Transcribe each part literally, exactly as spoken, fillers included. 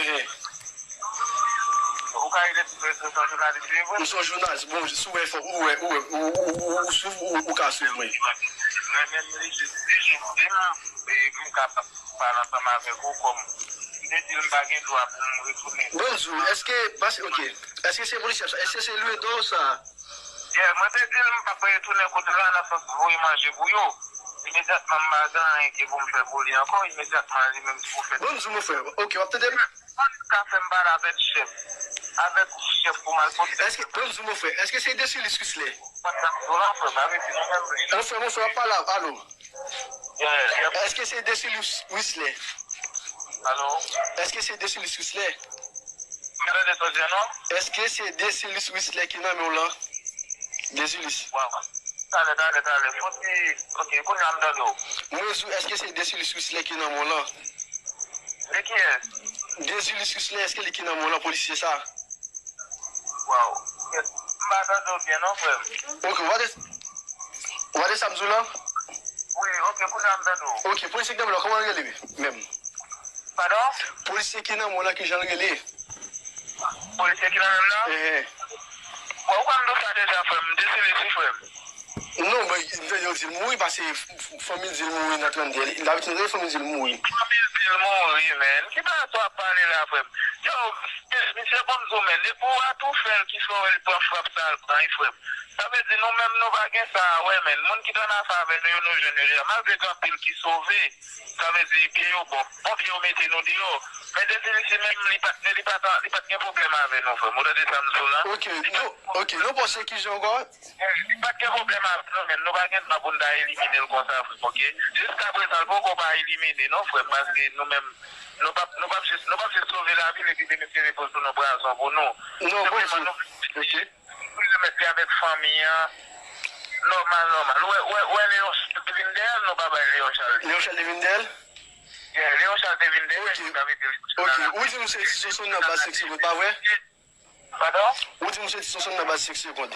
Ehe. Ou ka rete sou rezo sosyo jounalis li vre? M se yon jounalis. Bon, si w wè, fò, ou wè, ou wè, ou, ou, ou, ou swiv, ou, ou ka swiv mwen. Mwen menm, li jis di, jis di m, e, m ka pale ansanm avèk ou kòm m te di l m pa gen dwa pou m retounen. Bon, Zou, èske, pase, ok. Èske se polisye ap sa? Èske se Luendo sa? Yeah, mwen te di l m p ap retounen kote la nan sans voye manje pou yo. Imedyatman m pa gen anyen ke pou m fè pou li ankò, imedyatman li menm tou fè. Bon, Zou, mon frè, ok, w ap tande m? Polis ka fè m pale avèk chèf. Avèk chèf pou m al pote. Èske, bon, Zou, mon frè, èske se Desilis Wisley? Kontak do la, frè, m ap di nou menm li la. Mon frè, mon frè, w ap pale, alo. Yeah, yeah. Èske se Desilis Wisley? Alo? Èske se Desilis Wisley? M pa tande sa w di a non. Èske se Desilis Wisley ki nan men w lan? Desilis. Waw. Talè, talè, talè. Fon ti, ok, kounye a m tande w. Mwen di w, èske se Desilis Wisley ki nan men w lan? De kiyès? Desilis Wisley, èske li ki nan men w lan, polisye sa? Waw. M pa tande w byen non, frè m. Ok, w tande, w tande sa m di w lan? Wi, ok, kounye a m tande w. Ok, polisye ki nan men w lan, kòman l rele menm? Padon? Polisye ki nan men w lan, kijan l rele? Polisye ki nan men m nan? Ehe. Bon, ou konn nou sa deja, frè m. Desilis wi, frè m. Non, men, m tande yo di l mouri, paske f-, f-, fanmi l di l mouri nan trannde. Dabitid, fanmi l di l mouri. Fanmi l di l mouri, men. Ki bagay w ap pale la, frè m? Yo, misye, bon, m di w, men, depi w atoufè l, ki fè w wè l pran frap sa l pran, wi, frè m. Sa vle di, nou menm, nou pa gen sa a wè, men. Moun ki t annafè avè nou yo, nou jwenn yo deja. Malgre gen anpil ki sove, sa vle di, pye yo bon. Bon, pye yo mete nou deyò. Men Desilis li menm, li pa t, li pa t, li pa t gen pwoblèm avè nou, frè m. Ou tande sa m di w la? Ok, nou, ok, nou panse kijan ankò? Eh, li pa t gen pwoblèm avè nou, men nou pa gen dwa pou n ta elimine l konsa, frè m, ok? Jiskaprezan, l poko pa elimine, non, frè m, paske nou menm, nou p ap, nou p ap jis, nou p ap jis sove lavi l epi demisye repoze l nan prizon pou nou. Non, bon, senpleman, nou, ok. Pou l remèt li avèk fanmi an, nòmal, nòmal. Ou wè, ou wè, ou wè Leon Charles te vin dèyè l, nou pa bay Leon Charles li. Leon Charles te vin dèyè l? Yeah, Leon Charles te vin dèyè l, sa vle di Leon Charles la. Ok, ou di m se Ti Sonson nan baz senk segonn, pa vre? Padon? Ou di m se Ti Sonson nan baz senk segonn.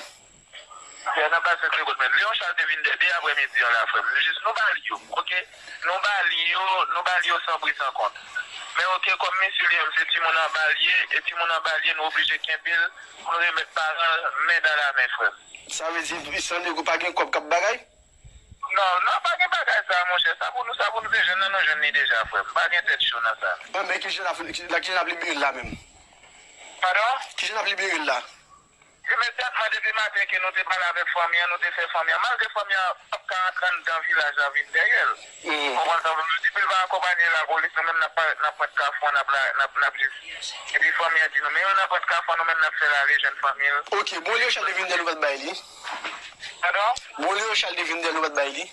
Yeah, nan baz senk segonn, men Leon Charles te vin dèyè l aprèmidi an la, frè m. Jis nou ba li yo, ok? Nou ba li yo, nou ba li yo san pri san kont. Men ok, kòm misye li menm se timoun anba l ye, e timoun anba l ye, nou oblije kenbe l, pou n remèt paran l men dan la men, frè m. Sa vle di, san nego pa gen kòb k ap bagay? Non, non, pa gen bagay sa, monchè. Sa pou nou, sa pou nou, se jwenn nan, nou jwenn li deja, frè m. Pa gen tèt cho nan sa. Bon, men kijan n ap, kijan n ap libere l la menm? Padon? Kijan n ap libere l la? Imedyatman, depi maten ke nou te pale avèk fanmi an, nou te fè fanmi an, malgre fanmi an p ap ka antre anndan vilaj la vin dèyè l. Ou konprann sa m vle di? Depi l pa akonpanye lapolis, nou menm n ap parèt nan pwent kafou an, n ap la, n ap, n ap jis. Epi fanmi an di nou, men yo nan pwent kafou an, nou menm n ap fè l ale jwenn fanmi l. Ok, bon, Leon Charles te vin dèyè l, nou pa t bay li. Padon? Bon, Leon Charles te vin dèyè l, nou pa t bay li.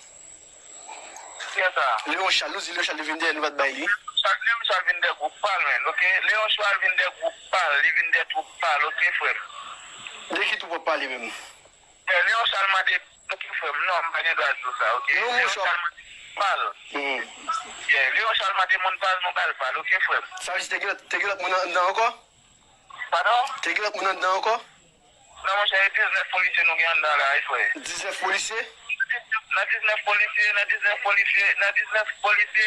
Kiyès sa? Leon Charles, nou di Leon Charles te vin dèyè, nou pa t bay li. Leon Charles vin dè gwoup pa l, men, ok? Leon Charles vin dè gwoup pa l, li vin dè twoup pa l, ok, frè m? De ki twoup w ap pale menm? Eh, Leon Charles mande, ok, frè m, non, m pa gen dwa di w sa, ok? Non, Leon Charles mande pa l. Yeah, Leon Charles mande moun pa l, nou ba l pa l, ok, frè m? Sa vle di te gen lòt, te gen lòt moun anndan ankò? Padon? Te gen lòt moun anndan ankò? Non, monchè, e diznèf polisye nou gen anndan la, wi, frè. Diznèf polisye? Nan diznèf polisye, nan diznèf polisye, nan diznèf polisye,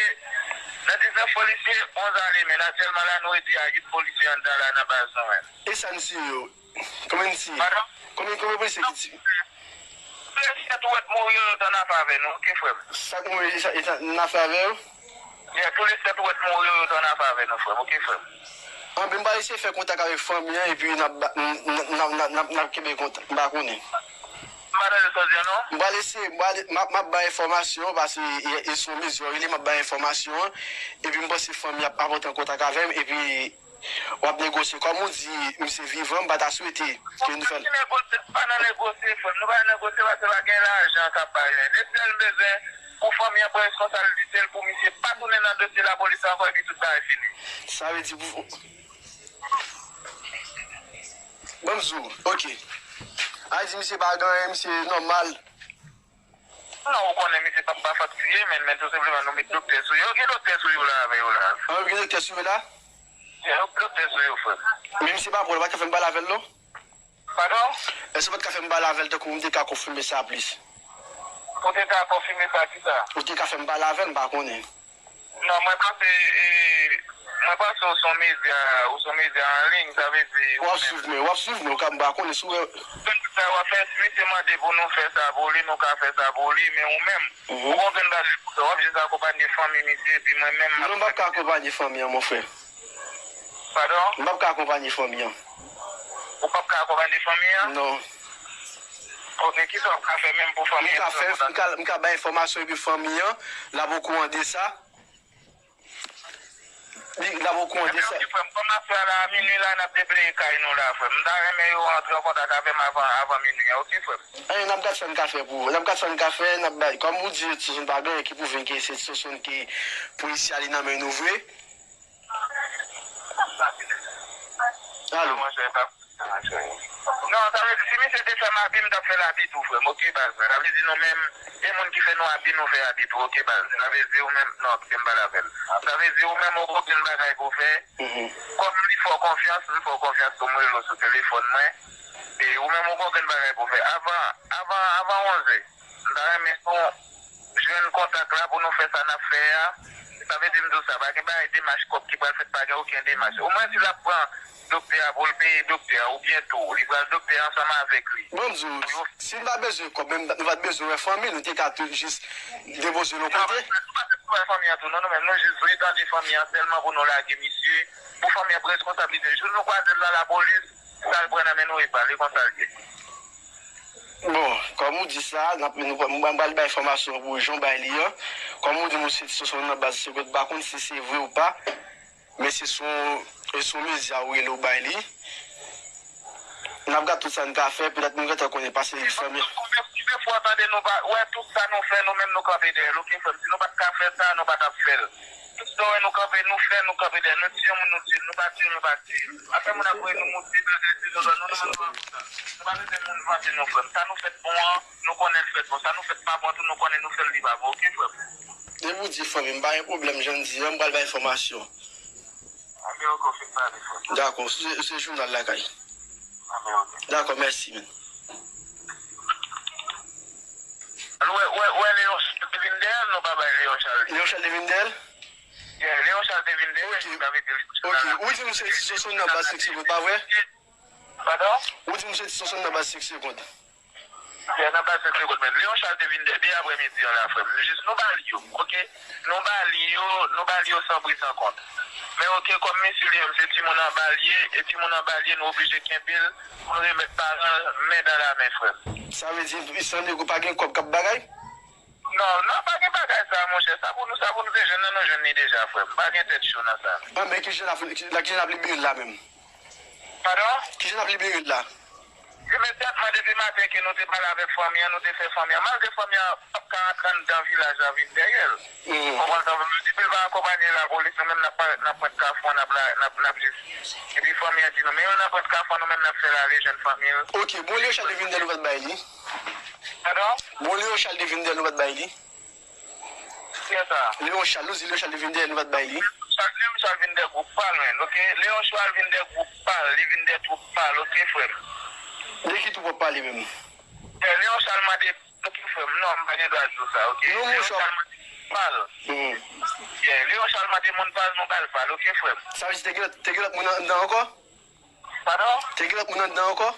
nan diznèf polisye, onz ale, men aktyèlman la, nou redi a uit polisye anndan la, nan baz nou, men. E sa n siye yo? Konbyen n siye? Padon? Konbyen, konbyen polisye ki ti-? Tou le sèt ou wè t mouri yo, yo t annafè avè nou, ok, frè m. Sa k mouri, sa, e sa, n afè avè yo? Yeah, tou le sèt ou wè t mouri yo, yo t annafè avè nou, frè m, ok, frè m? Anben, m pral eseye fè kontak avèk fanmi an, epi n ap ba-, n, n, n, n, n, n ap kenbe kontak, m pa konnen. M pa tande sa w di a, non. M pral eseye, m pral, m ap, m ap bay enfòmasyon, paske e, e sou mezi yo rele, m ap bay enfòmasyon an, epi m panse fanmi an ap, ap antre an kontak avè m, epi w ap negosye. Kòm ou di, misye vivan, m pa ta swete ke nou fè l. Pa negosye, pa nan negosye, frè m. Nou pa negosye paske pa gen lajan k ap bay, men. Lesyèl bezwen pou fanmi an pran responsablite l, pou misye pa tounen nan dosye lapolis ankò, epi tout bagay fini. Sa vle di pou, ban m di w, ok. A di misye pa gen anyen, misye nòmal. Non, ou konnen misye p ap pa faktiye, men, men tou senpleman nou met doktè sou yo. Yo gen doktè sou yo la avè yo la. Ah, yo gen doktè sou yo la? Yo gen doktè sou yo, frè. Men misye pa bon, ou pa t ka fè m pale avè l, non? Padon? Èske ou pa t ka fè m pale avè l tankou m te ka konfime sa plis? Ou te ka konfime sa kisa? Ou te ka fè m pale avè l, m pa konnen. Non, mwen panse, e, mwen panse ou se yon medya, ou se yon medya an liy, sa vle di ou menm. W ap swiv mwen, w ap swiv mwen, ou ka m pa konnen si w wè. Tout sa w ap fè, si misye mande pou nou fè sa pou li, nou ka fè sa pou li, men ou menm, ou gen yon grenn bagay pou fè, w ap jis akonpanye fanmi misye, epi mwen menm, m ap. Non, m p ap ka akonpanye fanmi an, mon frè. Padon? M p ap ka akonpanye fanmi an. Ou p ap ka akonpanye fanmi an? Non. Ok, kisa w ap ka fè menm pou fanmi an? M ka fè, m ka, m ka bay enfòmasyon epi fanmi an, l ap okouran de sa. Li, l ap okouran de sa. Ebyen, ok, frè m, kòm n ap fè la, a minui la, n ap depleye kay nou la, frè m. M ta renmen yo rantre an kontak avè m avan, avan minui an, ok, frè m? Anyen, n ap gad sa n ka fè pou ou. N ap gad sa n ka fè, n ap bay. Kòm ou di, Edson, pa gen anyen ki pwouve ke se Edson ki polisye a li nan men nou vre. Alo. Non, sa vle di, si misye te fè m abi, m t ap fè l abi tou, frè m, ok, baz mwen. Sa vle di, nou menm, e moun ki fè nou abi, nou fè abi tou, ok, baz. Sa vle di, ou menm, non, kite m pale avè l. Sa vle di, ou menm, ou gen yon bagay pou w fè. Kòm li fè w konfyans, m fè w konfyans pou m rele w sou telefòn mwen. E ou menm, ou gen yon bagay pou w fè. Avan, avan, avan onz è. M ta renmen pou jwenn kontak la pou nou fè sa n ap fè a. Sa vle di m di w sa, pa gen bagay demach kòb ki pral fèt, pa gen okenn demach. Omwen si l ap pran doktè a pou l peye doktè a, oubyen tou, li pral doktè a ansanm avèk li. Bon, m di w, si n pa bezwen kòb, menm nou pa t bezwen wè fanmi, nou te ka tou jis depoze l yon kote. Non, nou pa t bezwen wè fanmi an tou, non, nou menm, nou jis vle tande fanmi an sèlman pou nou lage misye, pou fanmi an pran reskonsablite. Jou nou kwaze l nan lapolis, sa l pran nan men nou e pa l, e konsa l ye. Bon, kòm ou di sa, n ap, nou, mwen pral bay enfòmasyon pou jan w bay li an. Kòm ou di nou se Edson nan baz Segot, m pa konn si se vre ou pa, men se sou, e sou medya ou rele ou bay li. N ap gad tout sa n ka fè, petèt nou gentan konnen pase fanmi. Konbyen, konbyen fwa w tande nou pa, wè tout sa nou fè, nou menm nou kanpe dèyè l, ok, frè m? Si nou pa t ka fè sa, nou pa t ap fè l. Tout sa w wè nou kanpe, nou fè, nou kanpe dèyè. Nou tiye moun, nou tiye l. Nou pa tiye, nou pa tiye l. Afè moun ap voye nou mouti, bagay, se zòzò. Nou, nou, nou, nou, nou pa kite moun vanse nou, frè m. Sa nou fèt bon an, nou konnen l fèt bon. Sa nou fèt pa bon tou, nou konnen nou fè l li pa bon. Ok, frè m? Depi w di fanmi m, pa gen pwoblèm, jan n di an, m pral bay enfòmasyon. Anben, ok, w fin pale, frè m. Dakò, se, se jounal la kay. Anben, ok. Dakò, mèsi, men. Wè, wè, wè, Leon Charles te vin dèyè l, nou pa bay Leon Charles li. Leon Charles te vin dèyè l? Yeah, Leon Charles te vin dèyè l, sa vle di Leon Charles la. Ok, ou di m se Edson nan baz Sèk Segonn, pa vre? Padon? Ou di m se Edson nan baz Sèk Segonn. Yeah, nan baz Sèk Segonn, men Leon Charles te vin dèyè l aprèmidi an la, frè m. Nou jis, nou ba li yo, ok? Nou ba li yo, nou ba li yo san pri san kont. Men ok, kòm misye li menm se timoun anba l ye, e timoun anba l ye, nou oblije kenbe l pou n remèt paran l men dan la men, frè m. Sa vle di, san nego pa gen kòb k ap bagay? Non, non, pa gen bagay sa, monchè. Sa pou nou, sa pou nou te jwenn nan, nou jwenn li deja, frè m. Pa gen tèt cho nan sa. Bon, men kijan n ap, kijan n ap libere l la menm? Padon? Kijan n ap libere l la? Imedyatman, depi maten ke nou te pale avèk fanmi an, nou te fè fanmi an. Malgre fanmi an p ap ka antre anndan vilaj la vin dèyè l. Ou konprann sa m vle di? Depi l pa akonpanye lapolis, nou menm n ap parèt nan pwent kafou an, n ap la, n ap, n ap jis. Epi fanmi an di nou, men yo nan pwent kafou an, nou menm n ap fè l ale jwenn fanmi l. Ok, bon, Leon Charles te vin dèyè l, nou pa t bay li. Padon? Bon, Leon Charles te vin dèyè l, nou pa t bay li. Kiyès sa? Leon Charles, nou di Leon Charles te vin dèyè l, nou pa t bay li. Leon Charles, Leon Charles vin dèyè gwoup pa l, men, ok? Leon Charles vin dèyè gwoup pa l, li vin dèyè twoup pa l, ok, frè m? De ki twoup w ap pale menm? Eh, Leon Charles mande, ok, frè m, non, m pa gen dwa di w sa, ok? Non, Leon Charles mande pa l. Yeah, Leon Charles mande moun pa l, nou ba l pa l, ok, frè m? Sa vle di te gen lòt, te gen lòt moun anndan ankò? Padon? Te gen lòt moun anndan ankò?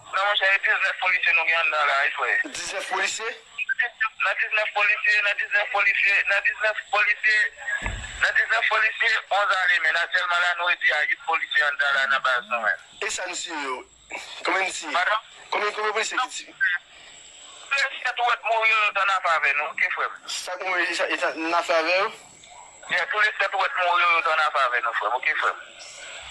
Non, monchè, e diznèf polisye nou gen anndan la, wi, frè. Diznèf polisye? Nan diznèf polisye, nan diznèf polisye, nan diznèf polisye, nan diznèf polisye, onz ale, men aktyèlman la, nou redui a uit polisye anndan la, nan baz nou, men. E sa n tiye yo? Konbyen n tiye? Padon? Konbyen, konbyen polisye ki tiye? Sèt ou wè t mouri yo, yo t annafè avè nou, ok, frè m? Sa k mouri, sa, e sa, n afè avè yo? Yeah, tou le sèt ou wè t mouri yo, yo t annafè avè nou, frè m, ok, frè m?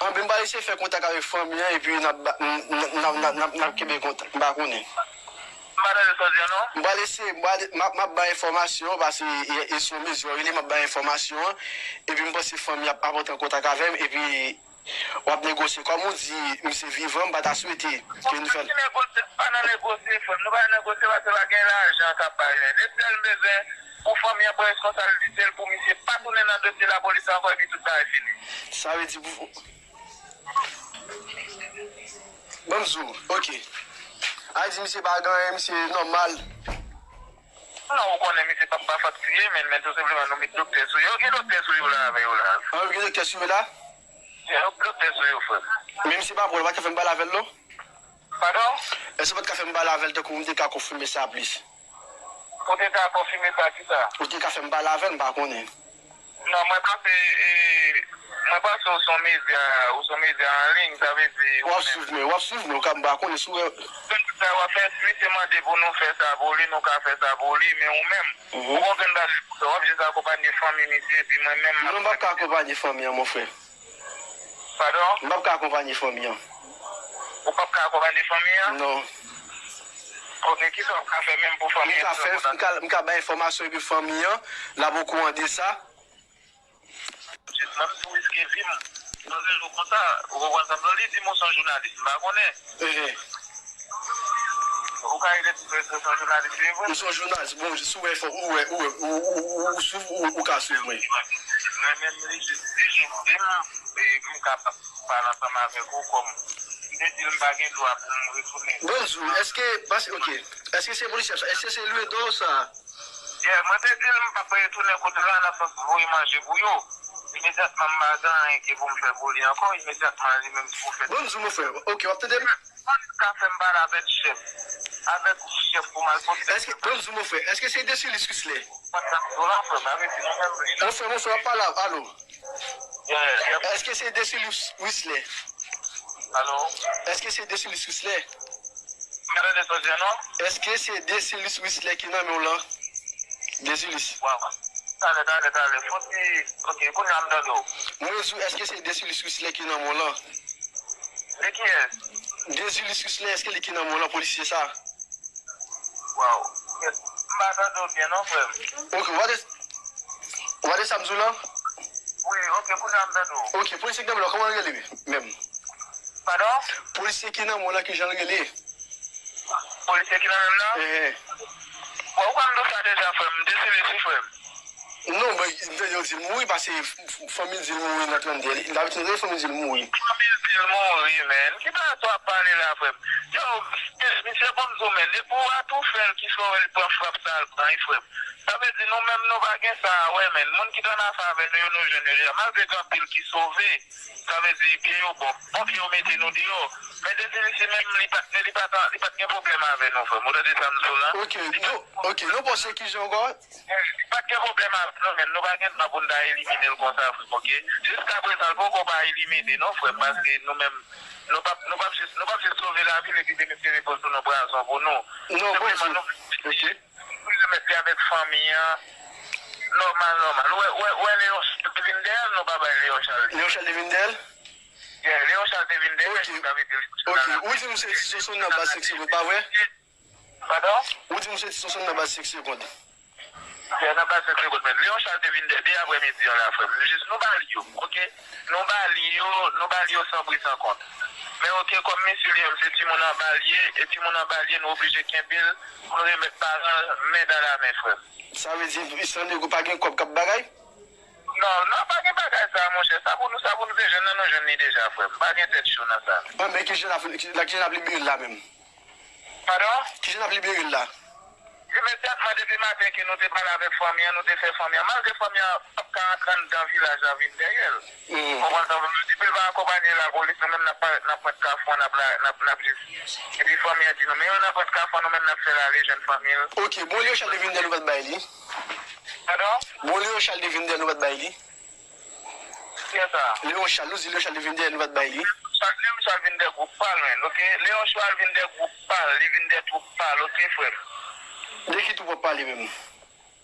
Anben, m pral eseye fè kontak avèk fanmi an, epi n ap ba, n, n, n, n, n, n ap kenbe kontak, m pa konnen. M pa tande sa w di an, non. M pral eseye, m pral, m ap, m ap bay enfòmasyon, paske e, e sou mezi w rele, m ap bay enfòmasyon an, epi m panse fanmi an ap antre an kontak avè m, epi w ap negosye. Kòm ou di, misye vivan, m pa ta swete ke nou fè l. Non, pa nan negosye, pa nan negosye, frè m. Nou pa nan negosye, paske pa gen lajan k ap bay, men. Lesyèl m bezwen pou fanmi an pran reskonsablite l, pou misye pa tounen nan dosye lapolis ankò, epi tout bagay fini. Sa vle di pou, ban m di w, ok. A di misye pa gen anyen, misye nòmal. Non, ou konnen misye p ap pa faktiye, men, men tou senpleman nou met doktè sou yo. Gen doktè sou yo la avè yo la. An, gen doktè sou yo la? Gen doktè sou yo, frè m. Men misye pa bon, ou pa ka fè m pale avè l, non? Padon? Èske ou pa t ka fè m pale avè l tankou m te ka konfime sa plis? Ou te ka konfime sa, kisa? Ou te ka fè m pale avè l, m pa konnen. Non, mwen panse, e, mwen panse ou se yon medya, ou se yon medya an liy, sa vle di, ou konnen. W ap swiv mwen, w ap swiv mwen, ou ka m pa konnen si w wè. Sa w ap fè, misye mande pou nou fè sa pou li, nou ka fè sa pou li, men ou menm, ou konprann bagay pou sa, w ap jis akonpanye fanmi misye, epi mwen menm, m ap. Non, m p ap ka akonpanye fanmi an, mon frè. Padon? M p ap ka akonpanye fanmi an. Ou p ap ka akonpanye fanmi an? Non. Ok, kisa w ka fè menm pou fanmi an? M ka fè, m ka, m ka bay enfòmasyon epi fanmi an, l ap okouran de sa. Jis mwen, m tou riske vi m. Nan yon jou konsa, ou konprann sa m di w, li di m ou se yon jounalis, m pa konnen. Ehe. Ou ka rete di m se yon jounalis, se vre? M se yon jounalis. Bon, si w wè, fò, ou wè, ou wè, ou, ou, ou, ou swiv, ou, ou ka swiv mwen. Men, men, li jis di, jis di m, e, m ka pale ansanm avèk ou kòm. M te di l m pa gen dwa pou m retounen. Bon, Zou, èske, paske, ok, èske se polisye ap sa? Èske se lwe do sa? Yeah, mwen te di l m p ap retounen kote la nan sans voye manje pou yo. Imedyatman, m pa gen anyen ke pou m fè pou li ankò. Imedyatman, li menm tou fè. Bon, Zou, mon frè, ok, w ap tande m? Mwen ka fè m pale avèk chèf. Avèk chèf pou m al pote. Èske, bon, Zou, mon frè, èske se Desilis Wisley? Mwen sa m di w la, frè, m ap di nou menm li. Mon frè, mon frè, w ap pale, alo? Yeah, yeah. Èske se Desilis Wisley? Alo? Èske se Desilis Wisley? M pa tande sa w di a non. Èske se Desilis Wisley ki nan men w lan? Desilis. Waw. Talè, talè, talè. Fon ti, ok, kounye a m tande w. Mwen di w, èske se Desilis Wisley ki nan men w lan? De kiyès? Desilis Wisley, èske li ki nan men w lan, polisye sa? Waw. M pa tande w byen non, frè m. Ok, w pa tande, w pa tande sa m di w lan? Wi, ok, kounye a m tande w. Ok, polisye ki nan men w lan, kòman l rele menm? Padon? Polisye ki nan men w lan, kijan l rele? Polisye ki nan men m nan? Ehe. Bon, ou konn nou sa deja, frè m. Desilis, wi, frè m. Non, mwen, m tande yo di l mouri, paske f-, f-, fanmi l di l mouri nan trannde. Li, dabitid, fanmi l di l mouri. Fanmi l di l mouri, men. Ki bagay sa w ap pale la, frè m? Yo, misye, bon, m di w, men, depi w atoufè l, ki fè w wè l pran frap sa l pran, wi, frè m. Sa vle di, nou menm, nou pa gen sa a wè, men. Moun ki t annafè avè nou yo, nou jwenn yo deja. Malgre gen anpil ki sove, sa vle di, pye yo bon. Bon, pye yo mete nou deyò. Men Desilis, li menm, li pa t, li pa t, li pa t gen pwoblèm avè nou, frè m. Ou tande sa m di w la? Ok, nou, ok, nou panse kijan ankò? Eh, li pa t gen pwoblèm avè nou, men nou pa gen dwa pou n ta elimine l konsa, frè m, ok? Jiskaprezan, l poko pa elimine, non, frè m, paske nou menm, nou p ap, nou p ap jis, nou p ap jis sove lavi l epi demen se repòz pou nou pran son pou nou. Non, bon, senpleman, nou, ok. Pou remèt li avèk fanmi an, nòmal, nòmal. Ou wè, ou wè, ou wè Leon Charles te vin dèyè l, nou pa bay Leon Charles li. Leon Charles te vin dèyè l? Yeah, Leon Charles te vin dèyè l, sa vle di Leon Charles. Ok, ou di m se Ti Sonson nan baz senk segonn, pa vre? Padon? Ou di m se Ti Sonson nan baz senk segonn. Yeah, nan baz senk segonn, men Leon Charles te vin dèyè l aprè midi an la, frè m. Nou jis, nou ba l yo, ok? Nou ba li yo, nou ba l yo san pri san kont. Men ok, kòm misye li menm se timoun anba l ye, e timoun anba l ye, nou oblije kenbe l pou n remèt paran l men dan la men, frè m. Sa vle di, san nego pa gen kòb k ap bagay? Non, non, pa gen bagay sa, monchè. Sa pou nou, sa pou nou te jwenn nan, nou jwenn li deja, frè m. Pa gen tèt cho nan sa. Bon, men kijan n ap, kijan n ap libere l la menm? Padon? Kijan n ap libere l la? Imedyatman depi maten ke nou te pale avèk fanmi an, nou te fè fanmi an, malgre fanmi an p ap ka antre anndan vilaj la vin dèyè l. Ou konprann sa m vle di? Depi l pa akonpanye lapolis, nou menm n ap parèt nan pwent Kafou an, n ap la, n ap, n ap jis. Epi fanmi an di nou, men yo nan pwent Kafou an, nou menm n ap fè l ale jwenn fanmi l. Ok, bon, Leon Charles te vin dèyè l, nou pa t bay li. Padon? Bon, Leon Charles te vin dèyè l, nou pa t bay li. Kiyès sa? Leon Charles, nou di Leon Charles te vin dèyè l, nou pa t bay li. Leon Charles, Leon Charles vin dèyè gwoup pa l, men, ok? Leon Charles vin dèyè gwoup pa l, li vin dèyè twoup pa l, ok, frè m? De ki twoup w ap pale menm?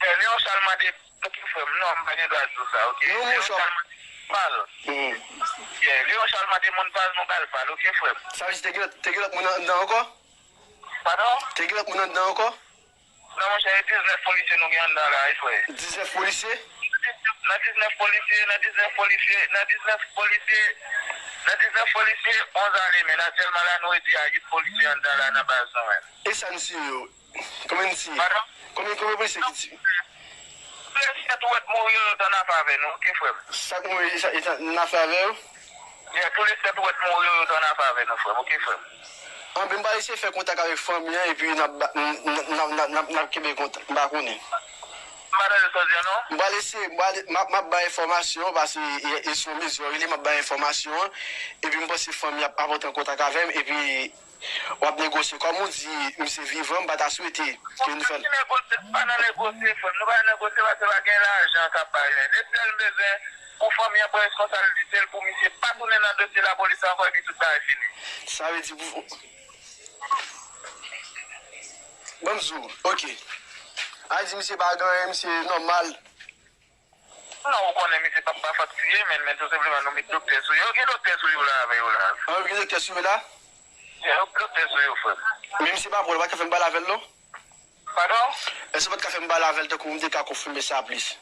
Eh, Leon Charles mande, ok, frè m, non, m pa gen dwa di w sa, ok? Non, Leon Charles mande pa l. Yeah, Leon Charles mande moun pa l, nou ba l pa l, ok, frè m? Sa vle di te gen lòt, te gen lòt moun anndan ankò? Padon? Te gen lòt moun anndan ankò? Non, monchè, e diznèf polisye nou gen anndan la, wi, frè. Diznèf polisye? Nan diznèf polisye, nan diznèf polisye, nan diznèf polisye, nan diznèf polisye, onz ale, men aktyèlman la, nou redi a uit polisye anndan la nan baz nou, men. E sa n tiye yo? Konbyen n tiye? Padon? Konbyen, konbyen polisye ki tiye? Tou lè sèt ou wèt mouri yo, yo t annafè avè nou, ok, frè m? Sa k mouri, e sa, e sa, n afè avè yo? Yeah, tou lè sèt ou wèt mouri yo, yo t annafè avè nou, frè m, ok, frè m? Anben, m pral eseye fè kontak avèk fanmi an, epi n ap ba- n- n- n- n- n- n ap kenbe kontak. M pa konnen. M pa tande sa w di an non. M pral eseye, m pral- m ap m ap bay enfòmasyon, paske e- e sou mezi yo rele, m ap bay enfòmasyon an, epi m panse fanmi ap ap antre an kontak avè m, epi w ap negosye. Kòm ou di, misye vivan, m pa ta swete ke nou fè l. Pa nan negosye, pa nan negosye, frè m. Nou pa nan negosye, paske pa gen lajan k ap bay men. Depi lè l bezwen pou fanmi an pran reskonsablite l, pou misye pa tounen nan dosye lapolis ankò, epi tout bagay fini. Sa vle di pou Ban m di w, ok. A di misye pa gen anyen, misye nòmal. Non, ou konnen misye p ap pa fòt kriye, men, men tou senpleman nou met doktè sou yo. Gen doktè sou yo la avè yo la. An, gen doktè sou yo la? Gen doktè sou yo, frè. Men misye pa pran, ou pa ka fè m pale avè l non? Padon? Èske ou pa t ka fè m pale avè l tankou m te ka konfime sa plis?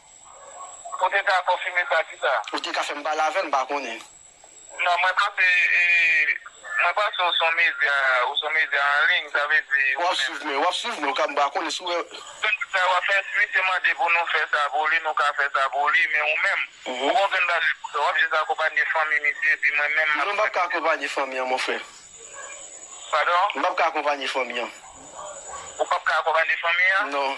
Ou te ka konfime sa kisa? Ou te ka fè m pale avè l, m pa konnen. Non, mwen panse, e, mwen panse w se yon medya, ou se yon medya an liy, sa vle di W ap swiv mwen, w ap swiv mwen, ou ka m pa konnen si w wè. Tout sa w ap fè, si misye mande pou nou fè sa pou li, nou ka fè sa pou li, men ou menm, ou gon grenn bagay pou fè, w ap jis akonpanye fanmi misye, epi mwen menm, m ap. Non, m p ap ka akonpanye fanmi an, mon frè. Padon? M p ap ka akonpanye fanmi an. Ou p ap ka akonpanye fanmi an? Non.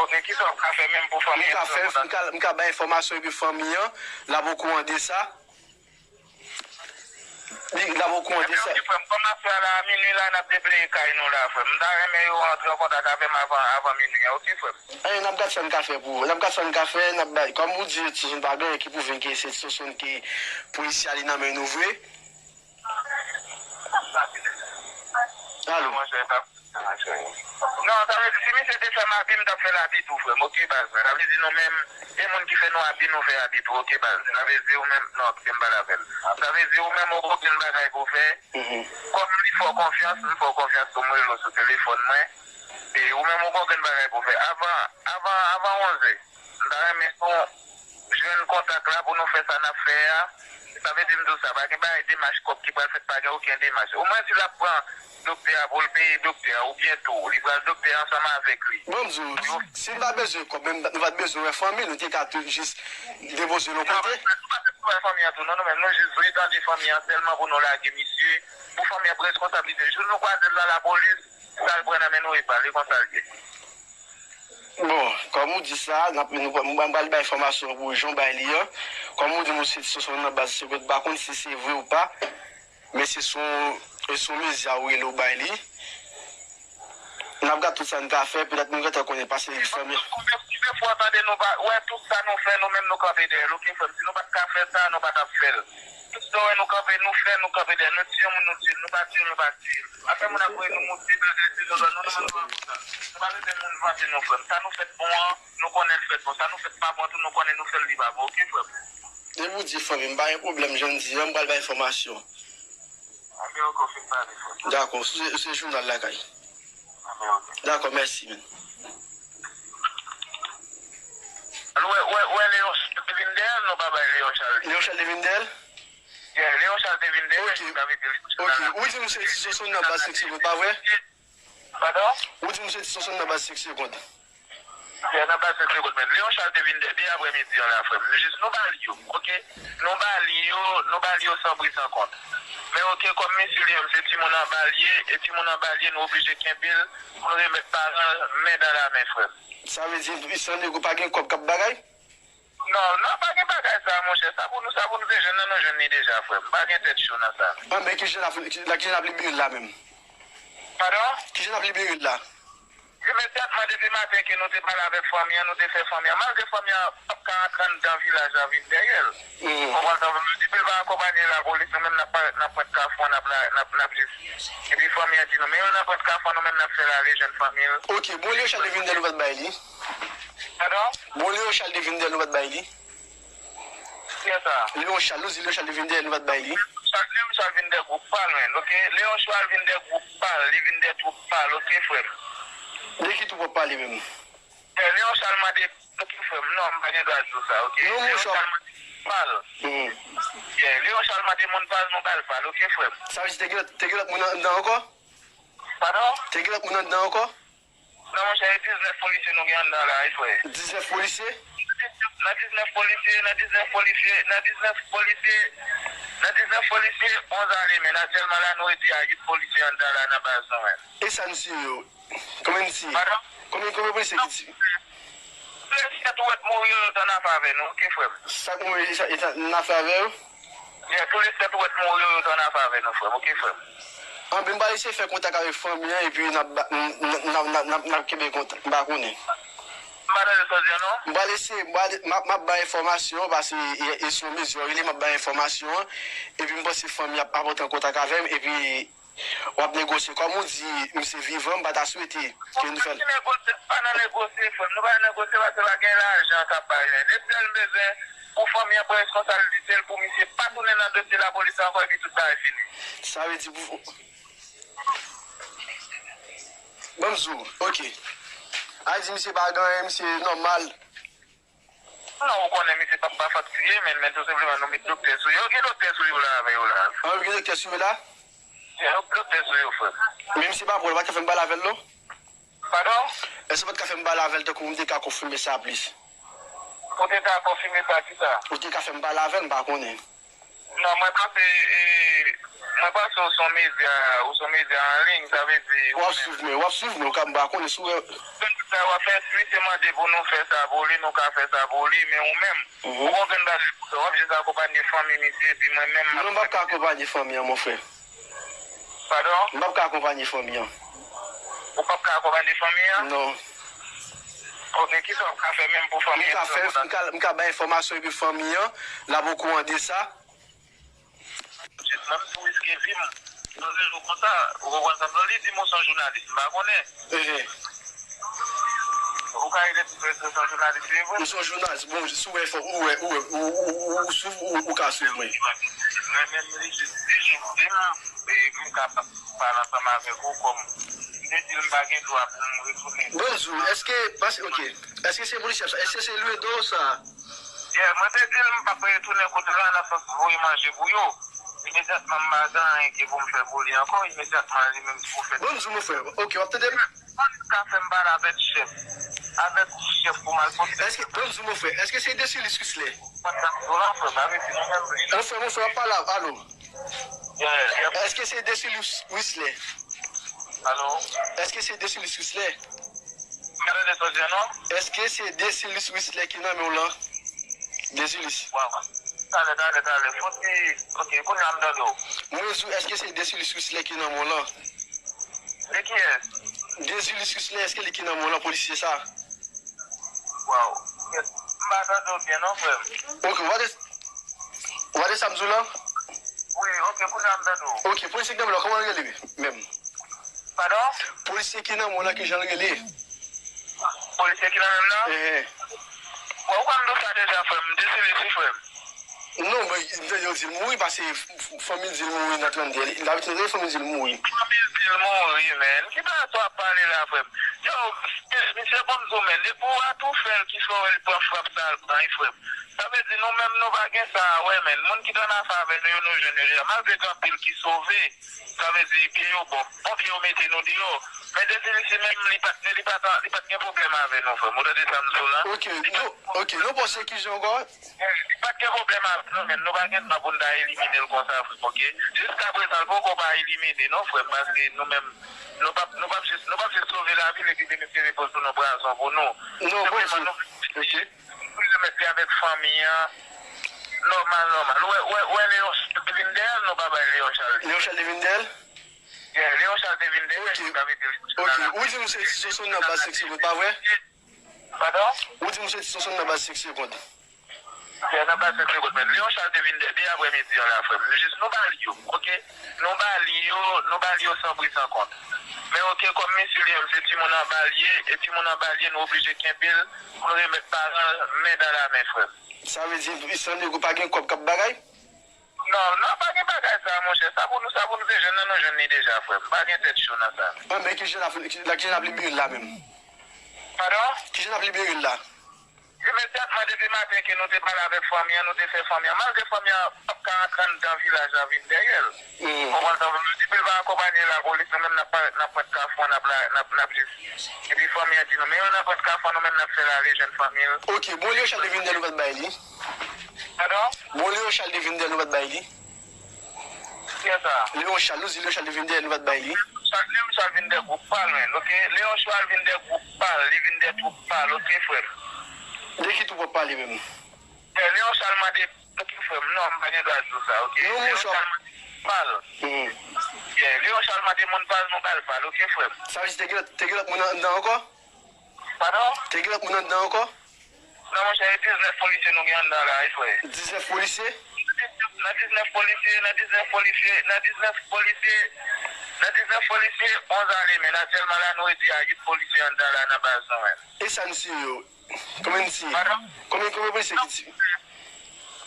Ok, kisa w ap ka fè menm pou fanmi an? M ka fè, m ka, m ka bay enfòmasyon epi fanmi an, l ap okouran de sa. Li, l ap okouran de sa. Ebyen, ok, frè m, kòm apre a la, a minui la, n ap debleye kay nou la, frè m. M ta renmen yo antre an kontak avè m avan, avan minui an, ok, frè m? Anyen, n ap gad sa n ka fè pou, n ap gad sa n ka fè, n ap bay. Kòm ou di, Edson, pa gen anyen ki pwouve ke se Edson ke polisye a li nan men nou vre. Alo. Non, sa vle di, si misye te fè m abi, m t ap fè l abi tou, frè m, ok, baz mwen. Sa vle di, nou menm, e moun ki fè nou abi, nou fè abi tou, ok, baz. Sa vle di, ou menm, non, kite m pale avè l. Sa vle di, ou menm, ou gen okenn bagay pou w fè. Kòm li fè w konfyans, m fè w konfyans tou, m rele w sou telefòn mwen. E ou menm, ou gen okenn bagay pou w fè. Avan, avan, avan onzè, m ta renmen nou jwenn kontak la pou nou fè sa n ap fè a. Sa vle di m di w sa, pa gen bagay demach kòb ki pral fèt, pa gen okenn demach. Omwen si l ap pran doktè a pou l peye doktè a, oubyen tou, li pral doktè a ansanm avèk li. Bon, m di w, si n pa bezwen kòb, menm nou pa t bezwen wè fanmi, nou te ka tou jis depoze l yon kote. Nou pa bezwen wè fanmi an tou, non, nou menm, nou jis vle tande fanmi an sèlman pou nou lage misye, pou fanmi an pran reskonsablite. Jou nou kwaze l nan lapolis, sa l pran nan men nou, e pa l, e konsa l ye. Bon, kòm ou di sa, n ap, nou, mwen pral bay enfòmasyon pou jan w bay li an. Kòm ou di nou se sou nan baz sekrè, m pa konn si se vre ou pa, men se sou, se sou mezi a ou rele ou bay li. N ap gad tout sa n ka fè, petèt nou gentan konnen pase fanmi. Konbyen, konbyen fwa w tande nou pa, wè tout sa nou fè, nou menm nou kanpe dèyè l, ok, frè m? Si nou pa t ka fè sa, nou pa t ap fè l. Tout sa w wè nou kanpe, nou fè, nou kanpe dèyè. Nou tiye yon moun, nou tiye l. Nou pa tiye l, nou pa tiye l. Afè moun ap voye nou moute bagay, se zòzò, nou, nou menm nou pa konsa. Nou pa mete moun vante nou, frè m. Sa nou fèt bon an, nou konnen l fèt bon. Sa nou fèt pa bon tou, nou konnen nou fè l li pa bon, ok, frè m? Depi w di fanmi m, pa gen pwoblèm, jan m di an, m pral bay enfòmasyon. Anben, ok, w fin pale, frè m. Dakò, se, se jounal lakay. Anben, ok. Dakò, mèsi, men. Wè, wè, wè, Leon Charles te vin dèyè l, nou pa bay Leon Charles. Leon Charles te vin dèyè l? Yeah, Leon Charles te vin dèyè l, sa vle di Leon Charles. Ok, ou di m se ti Sonson nan baz senk segonn, pa vre? Padon? Ou di m se ti Sonson nan baz senk segonn. Yeah, nan baz senk segonn, men Leon Charles te vin dèyè l aprè midi an la, frè m. Nou jis, nou ba l yo, ok? Nou ba l yo, nou ba l yo san pri san kont. Men ok, kòm misye li menm se timoun anba l ye, e timoun anba l ye, nou oblije kenbe l, pou nou remèt paran l men dan la men, frè m. Sa vle di, san nego pa gen kòb k ap bagay? Non, non, pa gen bagay sa, monchè. Sa pou nou, sa pou nou te jwenn nan, nou jwenn li deja, frè m. Pa gen tèt cho nan sa. Bon, men kijan n ap, kijan n ap libere l la menm? Padon? Kijan n ap libere l la? Imedyatman, depi maten ke nou te pale avèk fanmi an, nou te fè fanmi an. Malgre fanmi an p ap ka antre anndan vilaj la vin dèyè l. Ou konprann sa m vle di? Depi l pa akonpanye lapolis, nou menm n ap parèt nan pwent kafou an, n ap la, n ap, n ap jis. Epi fanmi an di nou, men yo nan pwent kafou an, nou menm n ap fè l ale jwenn fanmi l. Ok, bon, Leon Charles te vin dèyè l, nou pa t bay li. Padon? Bon, Leon Charles te vin dèyè l, nou pa t bay li. Kiyès sa? Leon Charles, nou di Leon Charles te vin dèyè l, nou pa t bay li. Leon Charles, Leon Charles vin dèyè gwoup pa l, men, ok? Leon Charles vin dèyè gwoup pa l, li vin dèyè twoup pa l, ok, frè m? De ki twoup w ap pale menm? Eh, Leon Charles mande, ok, frè m, non, m pa gen dwa di w sa, ok? Non, Leon Charles mande pa l. Yeah, Leon Charles mande moun pa l, nou ba l pa l, ok, frè m? Sa vle di te gen lòt, te gen lòt moun anndan ankò? Padon? Te gen lòt moun anndan ankò? Non, monchè, e diznèf polisye nou gen anndan la, wi, frè. Diznèf polisye? Nan diznèf polisye, nan diznèf polisye, nan diznèf polisye, nan diznèf polisye, onz ale, men aktyèlman la, nou redi a uit polisye anndan la nan baz nou, men. E sa n tiye yo? Konbyen n tiye? Padan? Konbyen, konbyen polisye ki tiye? Tou le sèt ou wè t mouri yo, yo t annafè avè nou, oke, frè m. Sa k mouri, sa, e sa, annafè avè yo? Yeah, tou le sèt ou wè t mouri yo, yo t annafè avè nou, frè m, oke, frè m. Anben, m pral eseye fè kontak avèk fanmi an, epi n ap ba, n, n, n, n, n, n ap kenbe kontak, m pa konnen. M pa tande sa w di a, non. M pral eseye, m pral, m ap, m ap bay enfòmasyon, paske e, e sou medya w rele, m ap bay enfòmasyon an, epi m panse fanmi ap, ap antre an kontak avè m, epi w ap negosye. Kòm ou di, misye vivan, m pa ta swete ke nou fè l. Pa nan negosye, pa nan negosye, frè m. Nou pa nan negosye paske pa gen lajan k ap bay, men. Depi lè l bezwen pou fanmi an pran responsablite l, pou misye pa tounen nan dosye lapolis ankò, epi tout bagay fini. Sa vle di pou, ban m di w, oke. A di misye pa gen anyen, misye nòmal. Non, ou konnen misye p ap pa faktire, men, men tou senpleman nou met doktè sou yo. Gen doktè sou yo la avè yo la. Ah, gen doktè sou yo la? Gen doktè sou yo, frè. Men misye pa pran, ou pa t ka fè m pale avè l, non? Padon? Èske ou pa t ka fè m pale avè l tankou m te ka konfime sa plis? Ou te ka konfime sa, kisa? Ou te ka fè m pale avè l, m pa konnen. Non, mwen panse, e, mwen panse ou se yon medya, ou se yon medya an liy, sa vle di, ou ap swiv mwen, w ap swiv mwen, ou ka m pa konnen si w wè. Sa w ap fè, si misye mande pou nou fè sa pou li, nou ka fè sa pou li, men ou menm, ou gon grenn bagay pou fè, w ap jis akonpanye fanmi misye, epi mwen menm, m ap. Non, m p ap ka akonpanye fanmi an, mon frè. Padon? M p ap ka akonpanye fanmi an. Ou p ap ka akonpanye fanmi an? Non. Ok, kisa w ap ka fè menm pou fanmi an? M ka fè, m ka, m ka bay enfòmasyon epi fanmi an, l ap okouran de sa. Jis menm si w riske vi m, nan yon jou konsa, ou konprann sa m di w, li di m ou se yon jounalis, m pa konnen. Ehe. Ou ka rele ti frè, se yon jounalis, li vre. M se yon jounalis. Bon, si w wè, fò, ou wè, ou wè, ou, ou, ou, ou swiv, ou, ou ka swiv mwen. Men, men, li jis di, jis di m, e m ka pale ansanm avèk ou kòm. Li di m pa gen dwa pou m retounen. Bonjou, èske, paske, ok, èske se polisye sa? Èske se Luendo sa? Yeah, mwen te di l m p ap retounen kote la nan sans voye manje pou yo. Imedyatman, m pa gen anyen ke pou m fè pou li ankò. Imedyatman, li menm tou fè. Bonjou, mon frè. Ok, w ap tande m? Polis ka fè m pale avèk chèf. Avèk chèf pou m al pote. Èske, bonjou, mon frè. Èske se Desilis Wisley? Kontak do la, frè, pa rete nan menm li. Mon frè, mon frè, w ap pale avè, alo? Yeah, yeah. Èske se Desilis Wisley? Alo? Èske se Desilis Wisley? M pa tande sa w di a, non. Èske se Desilis Wisley ki nan men w lan? Desilis. Waw. Talè, talè, talè. Fon ti, ok, kounye a m tande w. Mwen di w, èske se Desilis Wisley ki nan men w lan? De kiyès? Desilis Wisley, èske li ki nan men w lan, polisye sa? Waw. M pa tande w byen, non, frè m. Ok, w pa de, w pa de sa m di w lan? Wi, ok, kounye a m tande w. Ok, polisye ki nan men w lan, kòman l rele menm? Padon? Polisye ki nan men w lan, kijan l rele? Polisye ki nan men m nan? Ehe. Bon, ou konn nou sa deja, frè m. Desilis, wi, frè m. Non, men, m tande yo di l mouri, paske f-, f-, fanmi l di l mouri nan trannde. Li, l abitye tande fanmi l di l mouri. Fanmi l di l mouri, men. Ki bagay sa w ap pale la, frè m? Yo, misye, bon, m di w, men, depi w atoufè l ki fè w wè l pran frap sa, l pran, wi, frè m. Sa vle di, nou menm, nou pa gen sa a wè, men. Moun ki t annafè avè nou yo, nou jwenn yo deja. Malgre gen anpil ki sove, sa vle di, pye yo bon. Bon pye yo mete nou deyò. Men Desilis li menm, li pa t, li pa t, li pa t gen pwoblèm avè nou, frè m. Ou tande sa m di w la? Ok, nou, ok, nou panse kijan ankò? Li pa t gen pwoblèm avè nou, men nou pa gen dwa pou n ta elimine l konsa, frè m, ok? Jiskaprezan, l poko pa elimine, non, frè m, paske nou menm, nou p ap, nou p ap jis, nou p ap jis sove lavi l epi demisye repoze nou prazon pou nou. Non, bon, senpleman, nou, ok. Pou remèt li avèk fanmi an, nòmal, nòmal. Ou wè, ou wè, ou wè Leon Charles te vin dèyè l, nou pa bay Leon Charles li. Leon Charles te vin dèyè l? Yeah, Leon Charles te vin dèyè l, sa vle di Leon Charles. Ok, ou di m se Ti Sonson nan baz senk segonn, pa vre? Padon? Ou di m se Ti Sonson nan baz senk segonn. Yeah, nan baz senk segonn, men Leon Charles te vin dèyè l depi aprèmidi an la, frè m. Nou jis, nou ba li yo, ok? Nou ba li yo, nou ba li yo san pri san kont. Men ok, kòm misye li menm se timoun anba l ye, e timoun anba l ye, nou oblije kenbe l, pou n remèt paran l men dan la men, frè m. Sa vle di, san nego pa gen kòb k ap bagay? Non, non, pa gen bagay sa, monchè. Sa pou nou, sa pou nou te jwenn nan, nou jwenn li deja, frè m. Pa gen tèt cho nan sa. Bon, men kijan n ap, kijan n ap libere l la menm? Padon? Kijan n ap libere l la? Imedyatman, depi maten ke nou te pale avèk fanmi an, nou te fè fanmi an, malgre fanmi an p ap ka antre anndan vilaj la vin dèyè l. Konprann sa m vle di? Depi l pa akonpanye lapolis, nou menm n ap parèt nan pwent kafou an, n ap la, n ap, n ap jis. Epi fanmi an di nou, men yo nan pwent kafou an, nou menm n ap fè lari jwenn fanmi l. Ok, bon, Leon Charles te vin dèyè l, nou pa t bay li. Padon? Bon, Leon Charles te vin dèyè l, nou pa t bay li. Kiyès sa? Leon Charles, nou di Leon Charles te vin dèyè l, nou pa t bay li. Leon Charles vin dèyè gwoup pa l, men, ok? Leon Charles vin dèyè gwoup pa l, li vin dèyè twoup pa l, ok, frè m? De ki twoup w ap pale menm? Leon Charles mande, ok, frè m, non, m pa gen dwa di w sa, ok? Non, Leon Charles mande pa l. Yeah, Leon Charles mande moun pa l, nou ba l pa l, ok, frè m? Sa vle di te gen lòt, te gen lòt moun anndan ankò? Padon? Te gen lòt moun anndan ankò? Non, monchè, e diznèf polisye nou gen anndan la, wi, frè. Diznèf polisye? Nan diznèf polisye, nan diznèf polisye, nan diznèf polisye, nan diznèf polisye, onz ale, men aktyèlman la, nou redi a uit polisye anndan la nan baz nou menm. E sa n tiye yo? Konbyen n tiye? Padon? Konbyen, konbyen polisye ki tiye?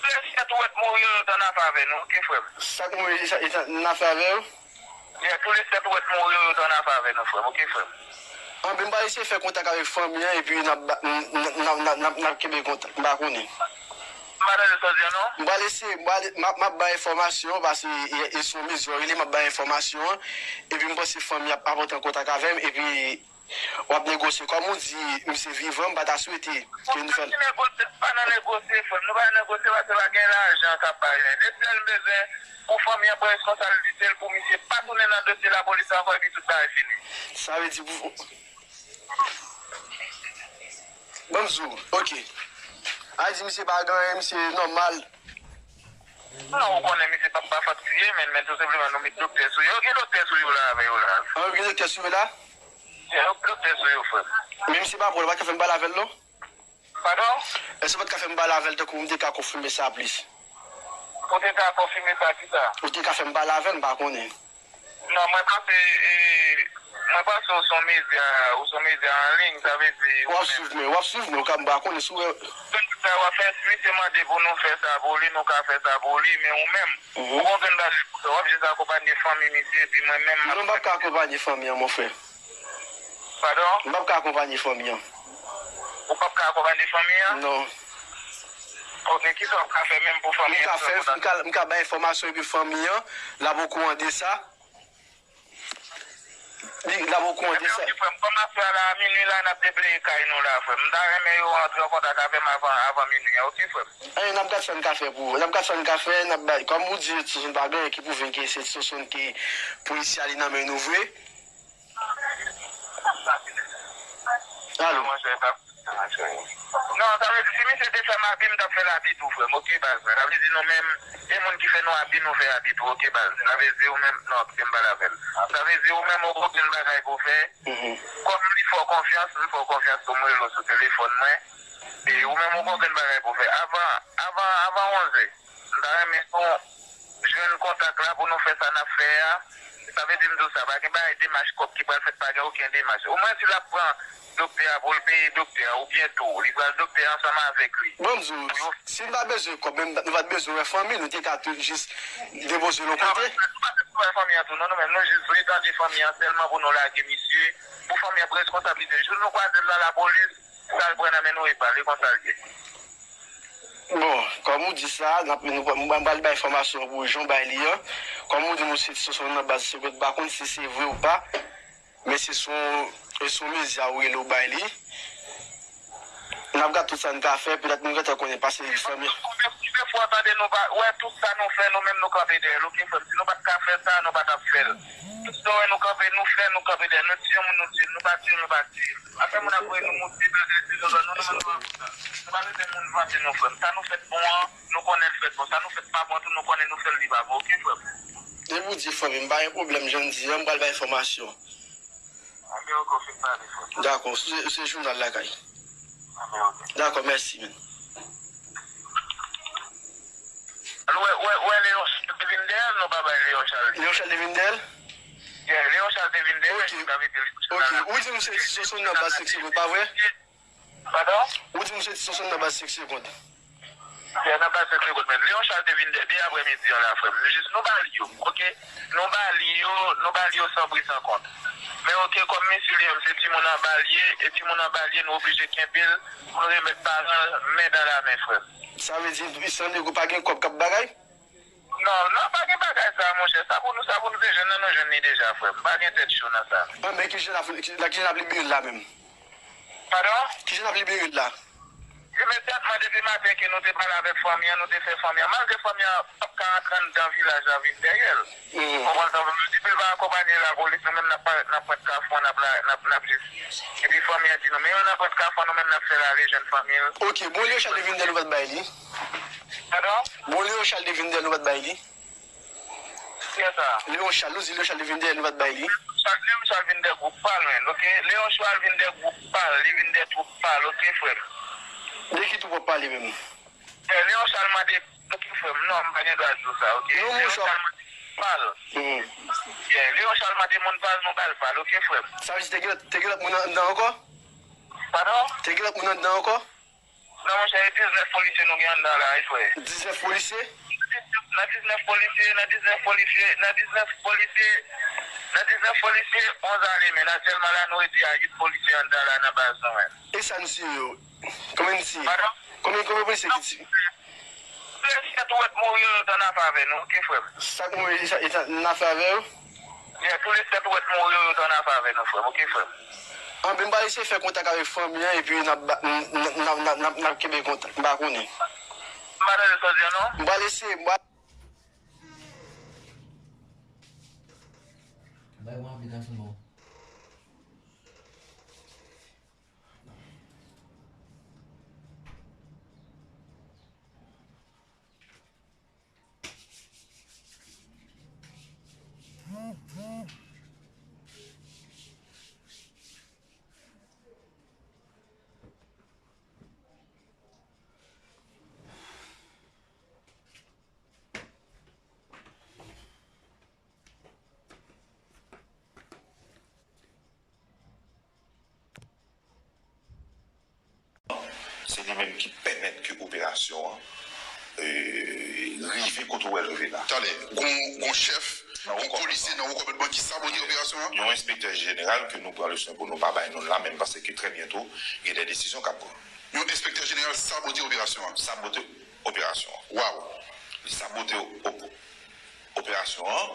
Tou le sèt ou wè t mouri yo, yo t annafè avè nou, ok, frè m? Sa k mouri, sa, e sa, annafè avè yo? Yeah, tou le sèt ou wè t mouri yo, yo t annafè avè nou, frè m, ok, frè m? Anben, m pral eseye fè kontak avèk fanmi an, epi n ap ba, n, n, n, n, n, n ap kenbe kontak, m pa konnen. M pa tande sa w di an, non. M pral eseye, m pral, m ap, m ap bay enfòmasyon, paske e, e sou mezi yo rele, m ap bay enfòmasyon an, epi m panse fanmi an ap, ap antre an kontak avè m, epi w ap negosye. Kòm ou di, misye vivan, m pa ta swete ke nou fè l. Pa nan negosye, pa nan negosye, frè m. Nou pa nan negosye paske pa gen lajan k ap bay, men. Depi l bezwen pou fanmi an pran responsablite l pou misye pa tounen nan dosye lapolis ankò epi tout bagay fini. Sa vle di pou. Ban m di w, ok. A di misye pa gen anyen, misye nòmal. Non, ou konnen misye p ap pa fatige, men, men tou senpleman nou met doktè sou yo. Gen doktè sou yo la avè yo la. An, gen doktè sou yo la? Gen doktè sou yo, frè. Men misye pa pran, ou pa ka fè m pale avè l, non? Padon? Èske ou pa t ka fè m pale avè l tankou m te ka konfime sa plis? Ou te ka konfime sa, kisa? Ou te ka fè m pale avè l, m pa konnen. Non, mwen panse, e, mwen panse ou se yon medya, ou se yon medya an liy, sa vle di. W ap swiv mwen, w ap swiv mwen, ou ka m pa konnen si w wè. Sa w ap fè, si misye mande pou nou fè sa pou li, nou ka fè sa pou li, men ou menm, ou gen okenn bagay pou fè, w ap jis akonpanye fanmi misye, epi mwen menm, m ap. Non, m p ap ka akonpanye fanmi an, mon frè. Padon? M p ap ka akonpanye fanmi an. Ou p ap ka akonpanye fanmi an? Non. Ok, kisa w ap ka fè menm pou fanmi an? M ka fè, m ka, m ka bay enfòmasyon epi fanmi an, l ap okouran de sa. Li, l ap okouran de sa. Ebyen, ok, frè m, kòm aswè a la, a minui la, n ap debleye kay nou la, frè m. M ta renmen yo antre an kontak avè m avan, avan minui an, ok, frè m? Anyen, n ap gad sa n ka fè pou ou. N ap gad sa n ka fè, n ap bay. Kòm ou di, Edson pa gen anyen ki pwouve ke se Edson ki polisye a li nan men nou vre. Alo. Non, sa vle di, si misye te fè m abi, m t ap fè l abi tou, frè m, ok, baz mwen. Sa vle di, nou menm, e moun ki fè nou abi, nou fè abi tou, ok, baz. Sa vle di, ou menm, non, kite m pale avè l. Sa vle di, ou menm, ou gen okenn bagay pou w fè. Kòm li fè w konfyans, m fè w konfyans tou, m rele w sou telefòn mwen. E ou menm, ou gen okenn bagay pou w fè. Avan, avan, avan onzè, m ta renmen nou jwenn kontak la pou nou fè sa n ap fè a. Sa vle di m di w sa, pa gen bagay demach kòb ki pral fèt, pa gen okenn demach. Omwen si l ap pran doktè a pou l peye doktè a, oubyen tou, li pral doktè a ansanm avèk li. Bon, m di w, si n pa bezwen kòb, menm nou pa t bezwen wè fanmi, nou te ka tou jis depoze l yon kote. Nou pa t bezwen wè fanmi an tou, non, nou menm, nou jis vle tande fanmi an sèlman pou nou lage misye, pou fanmi an pran responsablite l. Jou nou kwaze l nan lapolis, sa l pran nan men nou e pa l, e konsa l ye. Bon, kòm ou di sa, n ap, nou, mwen pral bay enfòmasyon pou jan w bay li an. Kòm ou di nou se sou nan baz sekrè, m pa konn si se vre ou pa, men se sou, e sou mezi a ou rele ou bay li. N ap gad tout sa n ka fè, petèt nou gentan konnen pase fanmi. Konbyen, konbyen fwa w tande nou pa, wè tout sa nou fè, nou menm nou kanpe dèyè l, ok, frè m? Si nou pa t ka fè sa, nou pa t ap fè l. Tout sa w wè nou kanpe, nou fè, nou kanpe dèyè l. Nou tiye yon moun, nou tiye l. Nou pa tiye l, nou pa tiye l. Afè moun ap voye nou moute bagay, se zòzò nou, nou menm nou pa fè sa. Nou pa mete moun vante nou, frè m. Sa nou fèt bon an, nou konnen l fèt bon. Sa nou fèt pa bon tou, nou konnen nou fè l li pa bon, ok, frè m? Depi w di fanmi, m pa gen pwoblèm, jan n di an, m pral bay enfòmasyon. Anben, ok, w fin pale, frè m. Dakò, se, se jounal lakay. Anben, ok. Dakò, mèsi, men. Wè, wè, wè, Leon Charles te vin dèyè l, nou pa bay Leon Charles. Leon Charles te vin dèyè l? Yeah, Leon Charles te vin dèyè l, sa vle di Leon Charles. Ok, ou di m se Ti Soso nan baz senk segonn, pa vre? Padon? Ou di m se Ti Soso nan baz senk segonn. Yeah, nan baz senk segonn, men Leon Charles te vin dèyè, depi aprèmidi an la, frè m. Nou jis, nou ba li yo, ok? Nou ba li yo, nou ba li yo san pri, san kont. Men oke, kòm misye li menm se timoun anba l ye, e timoun anba l ye, nou oblije kenbe l pou nou remèt paran l men dan la men, frè m. Sa vle di, san nèg ou pa gen kòb k ap bagay? Non, non, pa gen bagay sa, monchè. Sa pou nou, sa pou nou te jwenn nan, nou jwenn li deja, frè m. Pa gen tèt cho nan sa. Bon, men kijan n ap, kijan n ap libere l la menm? Padon? Kijan n ap libere l la? Imedyatman, depi maten ke nou te pale avèk fanmi an, nou te fè fanmi an, malgre fanmi an p ap ka antre anndan vilaj la vin dèyè l. Konprann sa m di? Depi l pa akonpanye lapolis, nou menm n ap parèt nan pwent kafou an, n ap la, n ap, n ap jis. Epi fanmi an di nou, men yo nan pwent kafou an, nou menm n ap fè l ale jwenn fanmi l. Oke, bon, Leon Charles te vin dèyè l, ou pa t bay li? Padon? Bon, Leon Charles te vin dèyè l, ou pa t bay li? Kiyès sa? Leon Charles, nou di Leon Charles te vin dèyè l, ou pa t bay li? Leon Charles vin dèyè gwoup pa l, men, oke? Leon Charles vin dèyè gwoup pa l, li vin dèyè twoup pa l, oke, frè m? De ki twoup w ap pale menm? Leon Charles mande, oke, frè m, non, m pa gen dwa di w sa, oke? Non, Leon Charles mande pa l. Yeah, Leon Charles mande moun pa l, nou ba l pa l, oke, frè m? Sa vle di te gen lòt, te gen lòt moun anndan ankò? Padon? Te gen lòt moun anndan ankò? Non, monchè, e diznèf polisye nou gen anndan la, wi, frè. Diznèf polisye? Nan diznèf polisye, nan diznèf polisye, nan diznèf polisye, nan diznèf polisye, onz ale, men aktyèlman la, nou redui a uit polisye anndan la nan baz nou, men. E sa n tiye yo? Konbyen n tiye? Padon? Konbyen, konbyen polisye ki tiye? Tou le sèt ou wè t mouri yo, yo t annafè avè nou, oke, frè m? Sa k mouri, sa, e sa, annafè avè yo? Yeah, tou le sèt ou wè t mouri yo, yo t annafè avè nou, frè m, oke, frè m? Anben, m pral eseye fè kontak avèk fanmi an, epi n ap ba, n, n, n, n, n, n ap kenbe kontak, m pa konnen. M pa tande sa w di an, non. M pral eseye, m pral Bay yon aplikasyon ba w. Se li menm ki pèmèt ke operasyon an, e, rive kote w wè l rive la. Talè, gon, gon chèf, gon polisye nan wo kòmandman ki sabote operasyon an? Yon enspektè jeneral ke nou pran le swen pou nou pa bay non l la, men m panse ke trè byento, gen de desizyon k ap pran. Yon enspektè jeneral sabote operasyon an? Sabote operasyon an. Waw! Li sabote op-, operasyon an,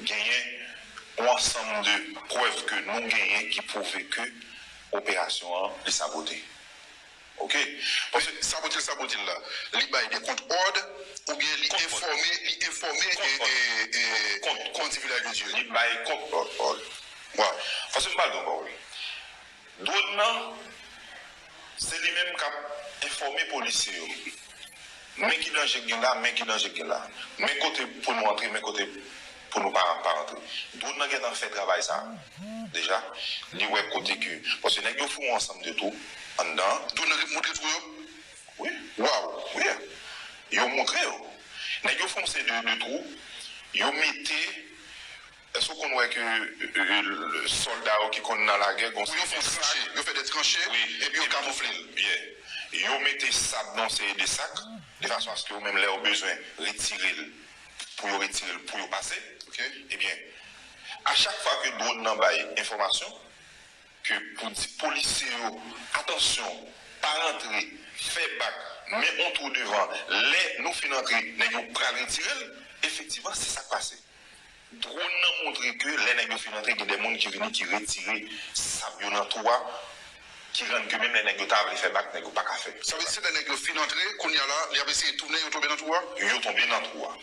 genyen yon ansanm de prèv ke nou genyen ki pwouve ke operasyon an, li sabote. Oke? Paske sabote l, sabote l la, li bay de kont òd, oubyen li enfòme, li enfòme, e, e, e, kont, kont, kont, kont, sivil a Dye. Li bay kont òd, òd. Waw. Paske m pral di w yon bagay. Dwòn nan, se li menm k ap enfòme polisye yo. Men ki danje k gen la, men ki danje k gen la. Men kote pou nou antre, men kote pou nou pa, pa antre. Dwòn nan gentan fè travay sa a, deja. Li wè kote ke, paske nèg yo fè yon ansanm de twou anndan. Dwòn nan montre twou yo? Wi. Waw. Wi. Yo montre yo. Nèg yo fè yon seri de, de twou. Yo mete Èske w konn wè ke, e, e, sòlda yo ki konn nan lagè, gon yo fè tranche, yo fè de tranche, wi, epi yo kamoufle l? Byen. Yo mete sab nan yon seri de sak, de fason aske yo menm lè yo bezwen retire l, pou yo retire l, pou yo pase. Oke. Ebyen, a chak fwa ke dwòn nan bay enfòmasyon, ke pou di polisye yo, atansyon, pa rantre, fè bak, men yon twou devan, lè nou fin antre, nèg yo pral retire l, efektivman, se sa k pase. Dwòn nan montre ke lè nèg yo fin antre, gen de moun ki vini, ki retire sab yo nan twou a, ki rann ke menm lè nèg yo ta vle fè bak, nèg yo pa ka fè. Sa vle di se lè nèg yo fin antre, kounye a la, y ap eseye tounen, yo tonbe nan twou a? Yo tonbe nan twou a.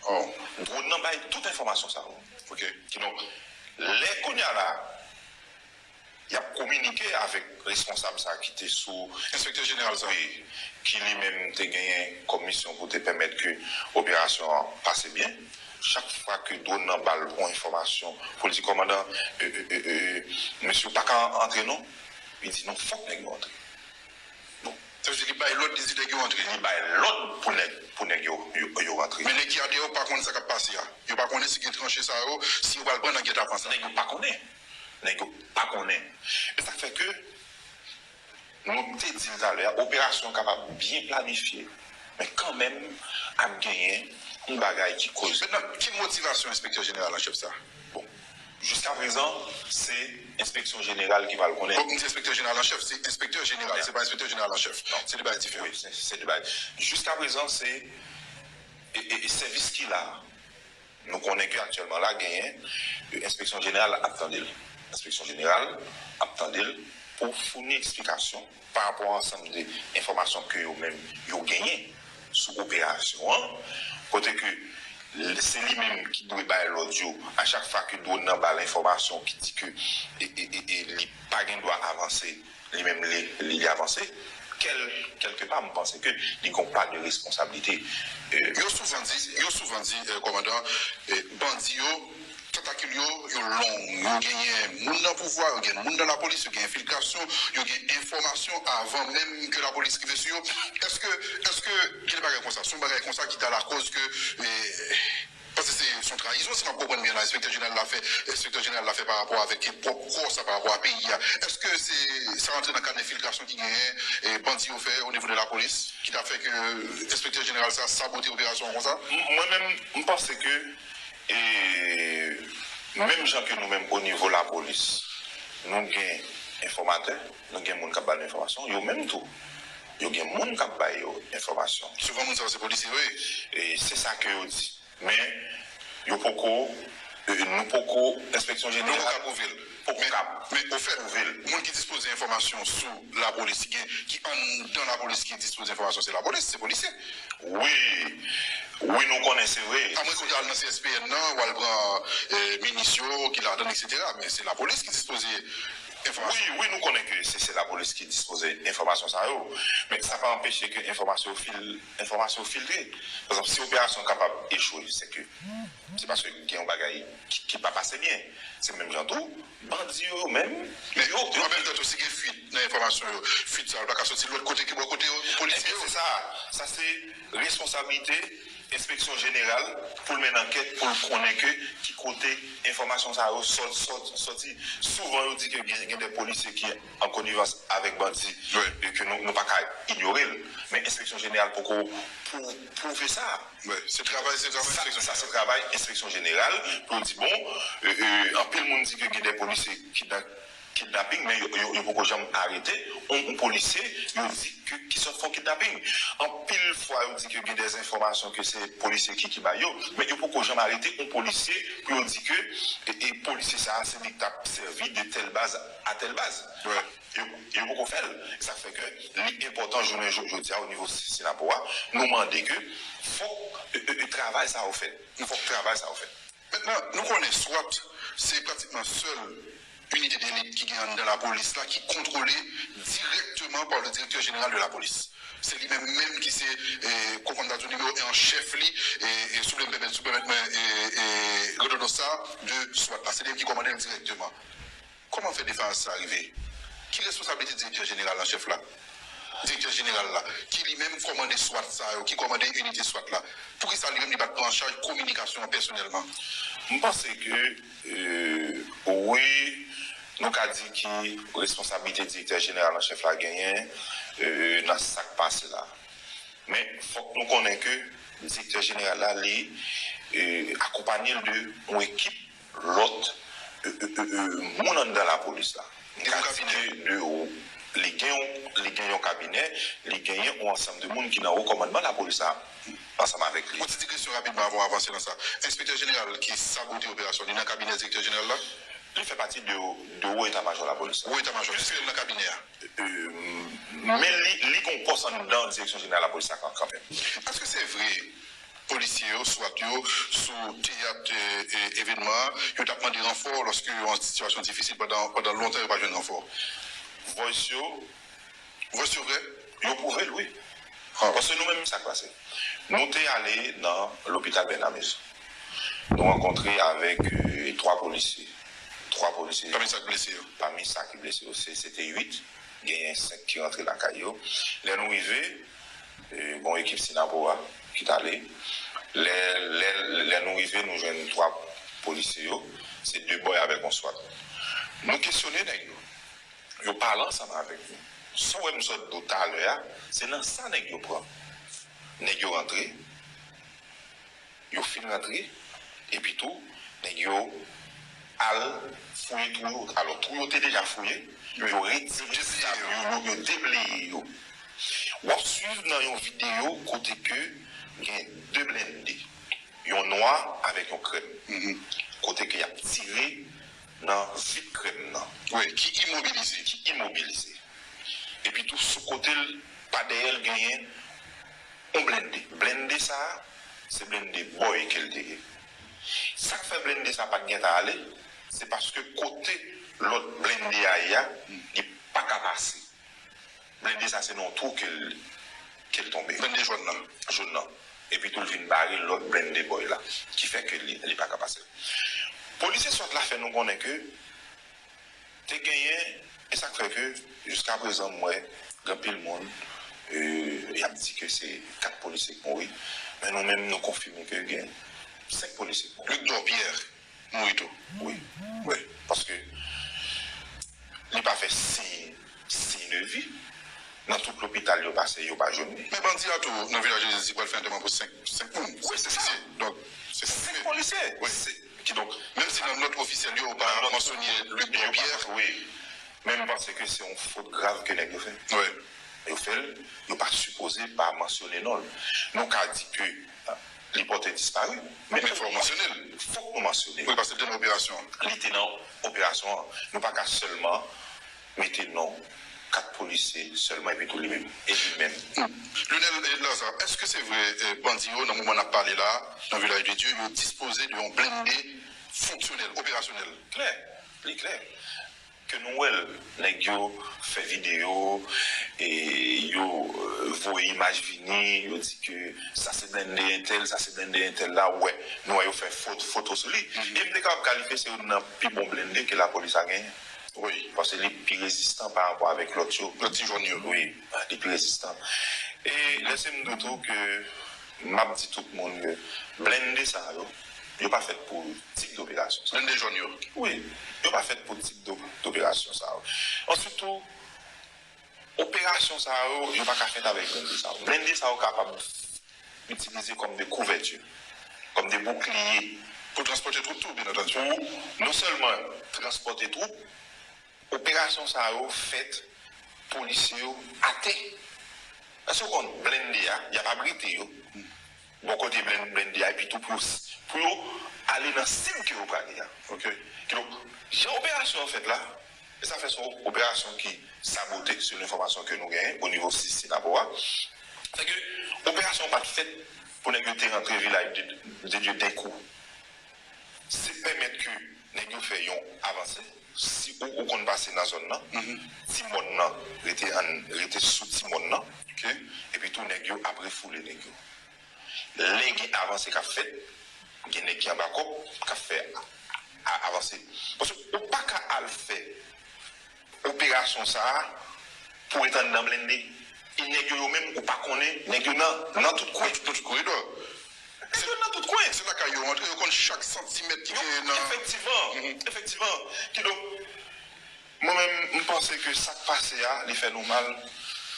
Oh. Dwòn nan bay tout enfòmasyon sa yo. Oke. Kidonk, lè kounye a la, y ap kominike avèk responsab sa ki te sou enspektè jeneral sa, wi, ki li menm te genyen kòm misyon pou te pèmèt ke operasyon an pase byen. Chak fwa ke dwòn nan ba l yon enfòmasyon pou l di, kòmandan, e, e, e, e, mesye yo pa ka antre non. Li di non, fòk nèg yo antre. Bon. Sa vle di li bay lòd, li di nèg yo antre. Li bay lòd pou nèg, pou nèg yo, yo, yo rantre. Men nèg ki adeyò pa konn sa k ap pase a. Yo pa konnen si gen tranche sa yo, si yo pral pran nan gètapan sa. Nèg yo pa konnen. Nèg yo pa konnen. E sa k fè ke nou te di l talè a, operasyon kapab byen planifye, men kanmenm ap genyen yon bagay ki koze. Mentnan, ki motivasyon enspektè jeneral an chèf sa? Bon, Jiskaprezan, se enspeksyon jeneral ki pral konnen. Bon, m di enspektè jeneral an chèf, se enspektè jeneral, se pa enspektè jeneral an chèf. Se de bagay diferan. Wi, se, se de bagay. Jiskaprezan, se, e, e, e sèvis ki la. Nou konnen ke aktyèlman la, genyen, e, enspeksyon jeneral ap tande l. Enspeksyon jeneral ap tande l pou founi eksplikasyon pa rapò a ansanm de enfòmasyon ke yo menm yo genyen sou operasyon an, kote ke l-, se li menm ki dwe bay lòd yo a chak fwa ke dwòn nan ba l enfòmasyon ki di ke e, e, e, e li pa gen dwa avanse, li menm li, li, li avanse, kèl, kèlkepa, m panse ke li gen yon pa de responsablite. E, yo souvan di, yo souvan di, e, kòmandan, e, bandi yo, tantakil yo, yo long. Yo genyen moun nan pouvwa, yo gen moun nan lapolis, yo gen enfiltrasyon, yo gen enfòmasyon avan menm ke lapolis rive sou yo. Èske, èske gen de bagay konsa? Se yon bagay konsa ki ta lakòz ke, e, paske se, se yon trayizon, si m ap konprann byen la, enspektè jeneral la fè, enspektè jeneral la fè pa rapò avèk pwòp kò sa, pa rapò a peyi a. Èske se, sa rantre nan kad enfiltrasyon ki genyen, e, bandi yo fè o nivo de lapolis, ki ta fè ke enspektè jeneral sa sabote operasyon an konsa? M-, mwen menm, m panse ke, e, menm jan ke nou menm o nivo lapolis, nou gen enfòmatè, nou gen moun k ap ba nou enfòmasyon, yo menm tou, yo gen moun k ap ba yo enfòmasyon. Souvan moun sa yo se polisye yo ye. E se sa ke yo di. Men, yo poko, e, nou poko, enspeksyon jeneral poko ka pwouve l. Poko ka pwouve l. Men, ofèt, moun ki dispoze enfòmasyon sou lapolis, ki gen, ki anndan lapolis ki dispoze enfòmasyon, se lapolis, se polisye. Wi, wi, nou konnen, se vre. Amwenke w ta al nan C S P N nan, w al pran, e, minis yo ki ladan l, etsetera. Men se lapolis ki dispoze enfòmasyon. Wi, wi, nou konnen ke se, se lapolis ki dispoze enfòmasyon sa yo. Men sa pa anpeche ke enfòmasyon yo fil-, enfòmasyon yo filtre. Pa egzanp, si operasyon an kapab echwe, se ke se paske gen yon bagay ki, ki pa pase byen. Se menm jan tou, bandi yo, yo menm, men yo, yo an menm tan tou, si gen fuit nan enfòmasyon yo, fuit sa yo pa ka soti lòt kote ke bò kote yo, polisye yo. Ebyen, se sa. Sa se responsablite enspeksyon jeneral pou l mennen ankèt, pou l konnen ke ki kote enfòmasyon sa yo sòt, sòt, sòti. Souvan, yo di ke gen, gen de polisye ki an konivans avèk bandi, wi, e ke nou, nou pa ka inyore l. Men enspeksyon jeneral poko pou-, pwouve sa. Wi, se travay, se travay enspeksyon jeneral. Sa, se travay enspeksyon jeneral pou yo di, bon, e, e, anpil moun di ke gen de polisye ki nan kidnaping, men yo, yo, yo poko janm arete yon, yon polisye, yo di ke ki sot fè yon kidnaping. Anpil fwa, yo di ke gen de enfòmasyon ke se polisye ki, ki bay yo, men yo poko janm arete yon polisye pou yo di ke, e, e, polisye sa a, se li k t ap sèvi de tèl baz a tèl baz. Wi. Yo, yo poko fè l. Sa fè ke li enpòtan jounen jo-, jodi a o nivo si-, Synapoha, nou mande ke fòk, e, e, e, travay sa yo fèt. Fòk travay sa yo fèt. Mentnan, nou konnen swat se pratikman sèl inite delit ki gen anndan lapolis la ki kontwole dirèkteman pa le directeur général de la police. Se li menm menm ki se, e, kòm m ta di w, nimewo en an chèf li, e, e, si w vle m pèmèt, si w pèmèt mwen, e, e, redondans sa, de swat la. Se li menm ki kòmande l dirèkteman. Kòman fè defayans sa rive? Ki responsablite direktè jeneral an chèf la? Direktè jeneral la, ki li menm kòmande swat sa yo, ki kòmande inite swat la. Poukisa li menm li pa t pran an chaj kominikasyon an pèsonèlman? M panse ke, e, wi, nou ka di ki responsablite direktè jeneral an chèf la genyen, e, nan sa k pase la. Men, fòk nou konnen ke direktè jeneral la, li, e, akonpanye l de yon ekip lòt, e, e, e, e, moun anndan lapolis la. M ka di ke de, li gen yon, li gen yon kabinè, li genyen yon ansanm de moun ki nan wo kòmandman lapolis la ansanm avèk li. Yon ti digresyon rapidman avan w avanse nan sa. Enspektè jeneral ki sabote operasyon, li nan kabinè direktè jeneral la? Li fè pati de, de wo eta majò lapolis la. Wo eta majò, èske l nan kabinè a? E, men li, li gen yon pòs anndan direksyon jeneral lapolis la kan-, kanmenm. Èske se vre polisye yo, swat yo, sou teyat, e, e, evènman an, yo t ap mande ranfò lòske yo an sitiyasyon difisil pandan, pandan lontan yo pa jwenn ranfò? Voice yo. Voice yo vre? Yo pwouve l, wi. Paske nou menm, sa k pase? Nou te ale nan lopital Bènamez. Nou rankontre avèk, e, twa polisye. Twa polisye. Pami sa k blese yo? Pami sa ki blese yo, se, se te uit. Genyen senk ki rantre lakay yo. Lè nou rive, e, gon ekip Synapoha ki t ale. Lè, lè, lè nou rive, nou jwenn twa polisye yo. Se de bòy avèk yon swat. Nou kesyone nèg yo. Yo pale ansanm avèk nou. Sa w wè m sot di w talè a, se nan sa nèg yo pran. Nèg yo rantre, yo fin rantre, epi tou, nèg yo al fouye twou yo. Alò, twou yo te deja fouye, yo retire sab yo, yo, yo debleye yo. W ap swiv nan yon videyo kote ke gen de blende, yon nwa avèk yon krèm, kote ke y ap tire nan vit krèm nan. Wi, ki imobilize. Ki imobilize. Epi tou, sou kote l, pa dèyè l, genyen yon blende. Blende sa a, se blende bòy ke l te ye. Sa k fè blende sa a pa t gentan ale, se paske kote lòt blende a ye a, li pa ka pase. Blende sa a, se nan yon twou ke l, ke l tonbe. Blende jòn nan. Jòn nan. Epi tou, l vin bare lòt blende bòy la, ki fè ke li, li pa ka pase. Polisye swat la fè nou konnen ke te genyen, e sa k fè ke, jiska prezan, m wè gen anpil moun, e, y ap di ke se kat polisye k mouri, men nou menm, nou konfime ke gen senk polisye k mouri. Luc Dorpierre mouri tou. Wi. Wi. Paske li pa fè siy, siy de vi. Nan tout lopital yo pase, yo pa jwenn li. Men bandi a tou, nan Vilaj de Dye, di pral fè antèman pou senk, senk moun. Wi, se sa. Senk polisye. Donk, se senk polisye. Wi. Se, kidonk, menm si nan nòt ofisyèl yo, yo pa mansyone Luc Dorpierre. Wi. Men m panse ke se yon fot grav ke nèg yo fè. Wi. Yo fè l, yo pa sipoze pa mansyone non l. Nou ka di ke, ah, li pòte dispari, men fòk nou mansyone l. Fòk nou mansyone l. Wi, paske l te nan operasyon an. Li te nan operasyon an. Nou pa ka sèlman mete non kat polisye sèlman epi tou li menm. E li menm. Lionel, eh, Lazarre, èske se vre, eh, bandi yo, nan moman n ap pale la, nan Vilaj de Dye, yo dispoze de yon blende fonksyonèl, operasyonèl? Klè, li klè. Ke nou wè l, nèg yo fè videyo, e yo, eh, voye imaj vini, yo di ke sa se blende entèl, sa se blende entèl la, ou wè, nou wè yo fè fot-, foto sou li. E m te kapab kalifye se youn nan pi bon blende ke lapolis a genyen. Wi. Paske li pi rezistan pa rapò avèk lòt yo. Lòt ti jòn yo. Wi, li pi rezistan. E lèse m di w tou ke m ap di tout moun ke blende sa yo, yo pa fèt pou tip doperasyon sa. Blende jòn yo. Wi, yo pa fèt pou tip do-, doperasyon sa yo. Answit tou, operasyon sa yo, yo pa ka fèt avèk blende sa yo. Blende sa yo kapab itilize kòm de kouvèti, kòm de boukliye. Pou transpòte twoup tou, byen antandi. Pou non sèlman transpòte twoup, operasyon sa yo fèt, polisye yo atè. Èske w konn blende a, y ap abrite yo bò kote blen-, blende a, epi tou pou yo s-, pou yo ale nan sib ke yo prale a. Ok. Kidonk, jan operasyon an fèt la, e sa fè se yon operasyon ki sabote, selon enfòmasyon ke nou genyen o nivo sis Sinapo a, se ke operasyon an pa t fèt pou nèg yo te rantre Vilaj de, de Dye denkou. Se pèmèt ke nèg yo fè yon avanse. Si ou, ou konn pase nan zòn nan, ti mòn nan rete an, rete sou ti mòn nan. Ok. Epi tou, nèg yo ap refoule nèg yo. Lè gen avanse k ap fèt, gen nèg ki anba kòb k ap fè a, a, avanse. Paske ou pa ka al fè operasyon sa a pou ret anndan blende. E nèg yo, yo menm, ou pa konnen, nèg yo nan, nan tout kwen. Nan tout koridò. Nèg yo nan tout kwen. Se lakay yo antre, yo konn chak santimèt ki genyen nan. Efektivman, efektivman. Kidonk, mwen menm, m panse ke sa k pase a, li fè nou mal.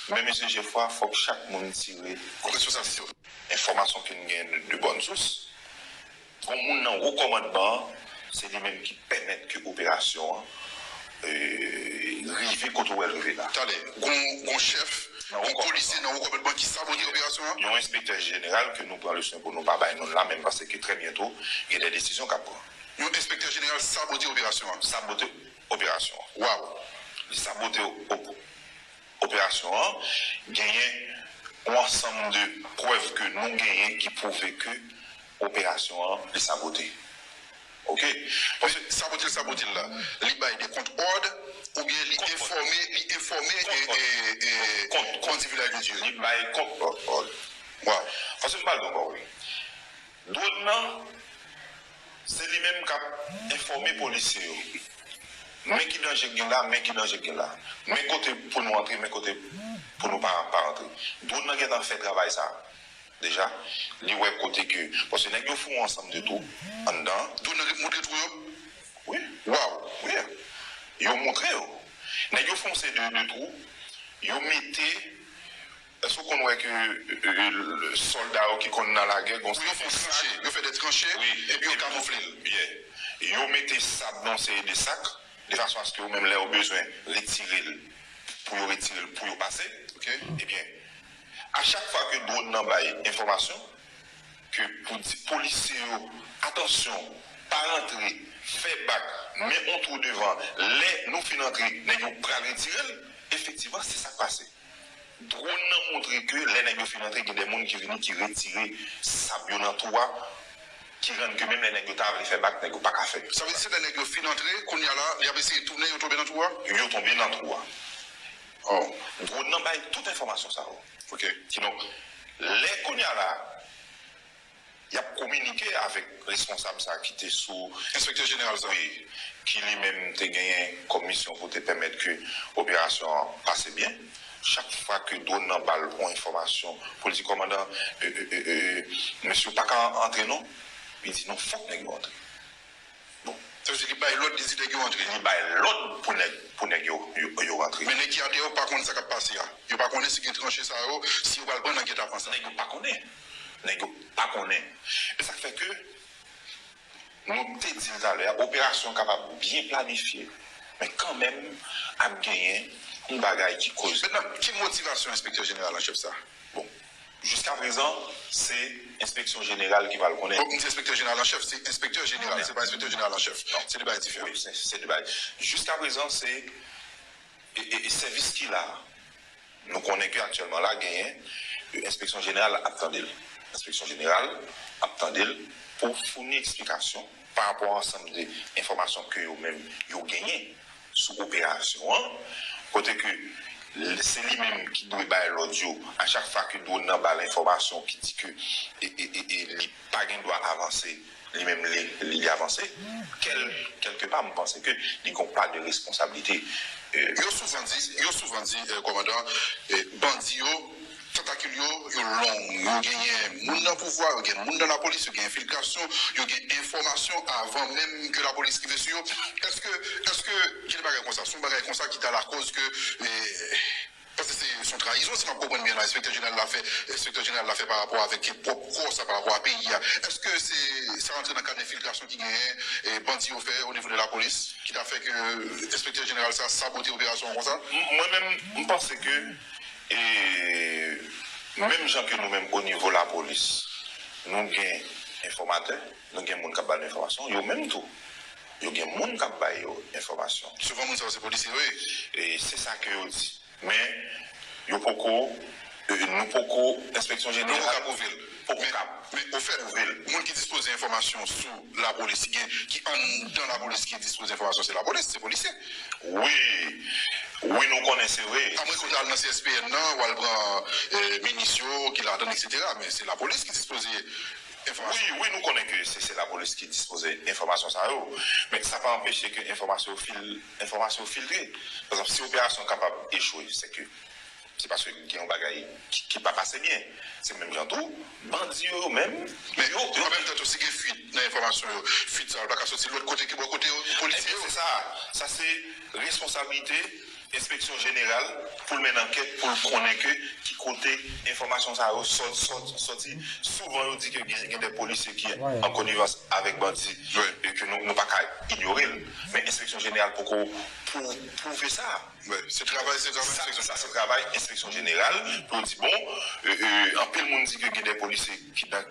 Men mesye Jefwa, fòk chak moun tire responsabilite yo. Enfòmasyon ke n gen de, de bòn sous, gon moun nan wo kòmandman an, se li menm ki pèmèt ke operasyon an, e, rive kote w wè l rive la. Talè, gon, gon chèf, gon polisye nan wo kòmandman ki sabote operasyon an? Yon enspektè jeneral ke nou pran le swen pou nou pa bay non l la, men m panse ke trè byento, gen de desizyon k ap pran. Yon enspektè jeneral sabote operasyon an? Sabote operasyon an. Waw! Li sabote op-, operasyon an, genyen yon ansanm de prèv ke nou genyen ki pwouve ke operasyon an, li sabote. Ok? Paske sabote l, sabote l la, li bay de kont òd, oubyen li enfòme, li enfòme, e, e, e, bandi Vilaj de Dye. Li bay kont òd. Waw. Paske m pral di w ankò, wi. Dwòn nan, se li menm k ap enfòme polisye yo. Men ki danje k gen la, men ki danje k gen la. Men kote pou nou antre, men kote pou nou pa, pa antre. Dwòn nan gentan fè travay sa a. Deja, li wè kote ke, paske nèg yo fè yon ansanm de twou anndan. Dwòn nan moutre twou yo? Wi. Waw. Wi. Yo moutre yo. Nèg yo fè yon seri de, de twou. Yo mete Èske w konn wè ke sòlda yo ki konn nan lagè, gon yo fè tranche, yo fè de tranche, epi yo kamoufle l. Yo mete sab nan yon seri de sak, de fason aske yo menm lè yo bezwen retire l, pou yo retire l, pou yo pase. Ebyen, a chak fwa ke dwòn nan bay enfòmasyon, ke pou di polisye yo, atansyon, pa rantre, fè bak, men yon twou devan, lè nou fin antre, nèg yo pral retire l, efektivman, se sa k pase. Dwòn nan montre ke lè nèg yo fin antre, gen de moun ki vini ki retire sab yo nan twou a, ki rann ke menm lè nèg yo ta vle fè bak, nèg yo pa ka fè. Sa vle di se lè nèg yo fin antre, kounye a la, y ap eseye tounen, yo tonbe nan twou a? Yo tonbe nan twou a. Dwòn nan bay tout enfòmasyon sa yo. Kidonk, lè kounye a la, y ap kominike avèk responsab sa ki te sou Enspektè jeneral sa. Wi, ki li menm te genyen kòm misyon pou te pèmèt ke operasyon an pase byen. Chak fwa ke dwòn nan ba l yon enfòmasyon pou l di kòmandan, mesye yo pa ka antre non, li di non, fòk nèg yo antre. Bon. Sa vle di li bay lòd, li di nèg yo antre. Li bay lòd pou nèg, pou nèg yo, yo, yo rantre. Men nèg ki andeyò pa konn sa k ap pase a. Yo pa konnen si gen tranche sa yo, si yo pral pran nan gètapan sa. Nèg yo pa konnen. Nèg yo pa konnen. E sa k fè ke nou te di l talè a, operasyon kapab byen planifye, men kanmenm ap genyen yon bagay ki koze. Mentnan, ki motivasyon enspektè jeneral an chèf sa? Bon, jiskaprezan, se enspeksyon jeneral ki pral konnen. Bon, m di enspektè jeneral an chèf, se enspektè jeneral, se pa enspektè jeneral an chèf. Se de bagay diferan. Wi, se, se de bagay. Jiskaprezan, se e, e, e sèvis ki la. Nou konnen ke aktyèlman la genyen, e, enspeksyon jeneral ap tande l. Enspeksyon jeneral ap tande l pou founi eksplikasyon pa rapò a ansanm de enfòmasyon ke yo menm yo genyen sou operasyon an, kote ke l-, se li menm ki dwe bay lòd yo a chak fwa ke dwòn nan ba l enfòmasyon ki di ke e, e, e, e li pa gen dwa avanse, li menm li, li, li avanse, kèl, kèlkepa, m panse ke li gon pa de responsablite. Yo souvan di, yo souvan di, kòmandan, bandi yo, tantakil yo, yo long. Yo genyen moun nan pouvwa, yo gen moun nan lapolis, yo gen enfiltrasyon, yo gen enfòmasyon avan menm ke lapolis rive sou yo. Èske, èske gen de bagay konsa? Se yon bagay konsa ki ta lakoz ke, paske se, se yon trayizon, si m ap konprann byen la, enspektè jeneral la fè, enspektè jeneral la fè pa rapò avèk pwòp kò sa, pa rapò a peyi a. Èske se, sa rantre nan kad enfiltrasyon ki genyen, bandi yo fè o nivo de lapolis, ki ta fè ke enspektè jeneral sa sabote operasyon an konsa? M-, mwen menm, m panse ke, e, menm jan ke nou menm o nivo lapolis, nou gen enfòmatè, nou gen moun k ap ba nou enfòmasyon, yo menm tou, yo gen moun k ap ba yo enfòmasyon. Souvan moun sa yo se polisye yo ye. E se sa ke yo di. Men, yo poko, e, nou poko, enspeksyon jeneral poko ka pwouve l. Poko ka pwouve l. Men, ofèt, moun ki dispoze enfòmasyon sou lapolis, ki gen, ki anndan lapolis, ki dispoze enfòmasyon, se lapolis, se polisye. Wi, wi, nou konnen, se vre. Amwenke w ta al nan C S P N nan, w al pran, e, minis yo, ki ladann, etsetera. Men se lapolis ki dispoze enfòmasyon. Wi, wi, nou konnen ke se, se lapolis ki dispoze enfòmasyon sa yo. Men sa pa anpeche ke enfòmasyon yo fil-, enfòmasyon yo filtre. Pa egzanp, si operasyon kapab echwe, se ke se paske gen yon bagay ki, ki pa pase byen. Se menm jan tou, bandi yo, yo menm, men yo, yo an menm tan tou, si gen fuit nan enfòmasyon yo, fuit sa yo pa ka soti lòt kote ke bò kote yo, polisye yo. Ebyen, se sa. Sa se responsablite enspeksyon jeneral pou l mennen ankèt, pou l konnen ke ki kote enfòmasyon sa yo sòt, sòt, sòti. Souvan, yo di ke gen, gen de polisye ki an konivans avèk bandi, e ke nou, nou pa ka inyore l. Men enspeksyon jeneral poko pou-, pwouve sa. Wi, se travay, se travay enspeksyon jeneral. Sa, se travay enspeksyon jeneral pou yo di, bon, e, e, anpil moun di ke gen de polisye ki nan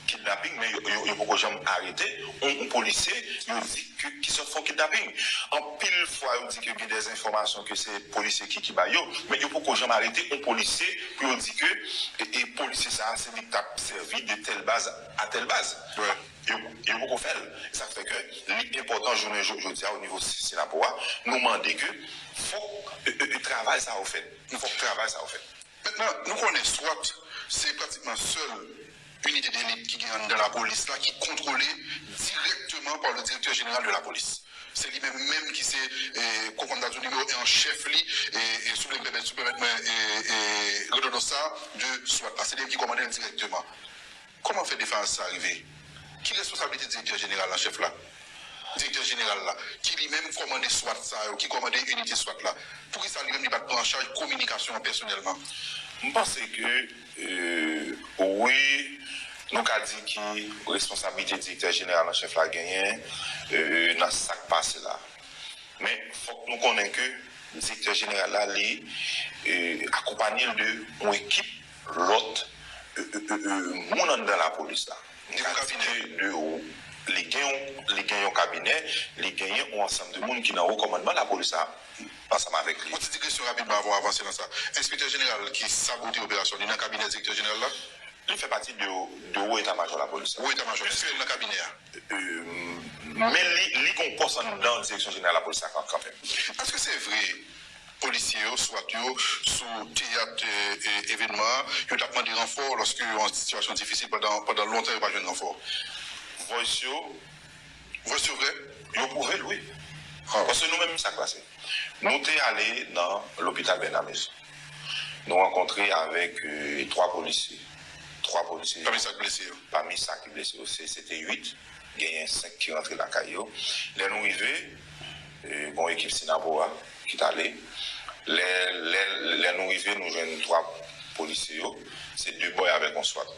kidnaping, men yo, yo, yo poko janm arete yon, yon polisye, yo di ke, ki sot fè yon kidnaping. Anpil fwa, yo di ke gen de enfòmasyon ke se polisye ki, ki ba yo, men yo poko janm arete yon polisye pou yo di ke, e, e polisye sa a, se li k t ap sèvi de tèl baz a tèl baz. Yo, yo, yo poko fè l. Sa k fè ke li enpòtan jounen jo-, jodi a, o nivo si-, Synapoha, nou mande ke fòk, e, e, e, travay sa yo fèt. Fòk travay sa yo fèt. Mentnan, nou konnen swat se pratikman sèl inite delit ki gen anndan lapolis la, ki kontwole dirèkteman pa le directeur général de la police. Se li menm menm ki se, e, kòm m ta di w, nimewo en an chèf li, e, e, si w vle m pèmèt, si w pèmèt mwen, e, e, redondans sa, de swat la. Se li menm ki kòmande l dirèkteman. Kòman fè defayans sa rive? Ki responsablite direktè jeneral an chèf la? Direktè jeneral la, ki li menm kòmande swat sa yo, ki kòmande inite swat la, poukisa li menm li pa t pran an chaj kominikasyon an pèsonèlman? M panse ke, euh, wi, nou ka di ki responsablite direktè jeneral an chèf la genyen, euh, nan sa k pase la. Men, fòk nou konnen ke direktè jeneral la, li, euh, akonpanye l de yon ekip lòt, euh, euh, euh, euh, moun anndan lapolis la. M ka di ke de, li gen yon, li gen yon kabinè, li genyen yon ansanm de moun ki nan wo kòmandman lapolis la ansanm avèk li. Yon ti digresyon rapidman avan w avanse nan sa. Enspektè jeneral ki sabote operasyon, li nan kabinè direktè jeneral la? Li fè pati de, de wo eta majò lapolis la. Wo eta majò. Èske l nan kabinè a? Euh, men li, li gen yon pòs anndan direksyon jeneral lapolis la kan, kanmenm. Èske se vre polisye yo, swat yo, sou teyat, eh, eh, evènman an, yo t ap mande ranfò lòske yo an sitiyasyon difisil pandan, pandan lontan yo pa jwenn ranfò? Voice yo. Voice yo vre? Yo pwouve l, wi. Ah. Paske nou menm, sa k pase? Nou te ale nan lopital Bènamez. Nou rankontre avèk, eh, twa polisye. Twa polisye. Pami sa k blese yo? Pami sa ki blese yo, se, se te uit. Genyen senk ki rantre lakay yo. Lè nou rive, eh, gen yon ekip Sinapor ki t ale. Lè, lè, lè nou rive, nou jwenn twa polisye yo. Se de bòy avèk yon swat.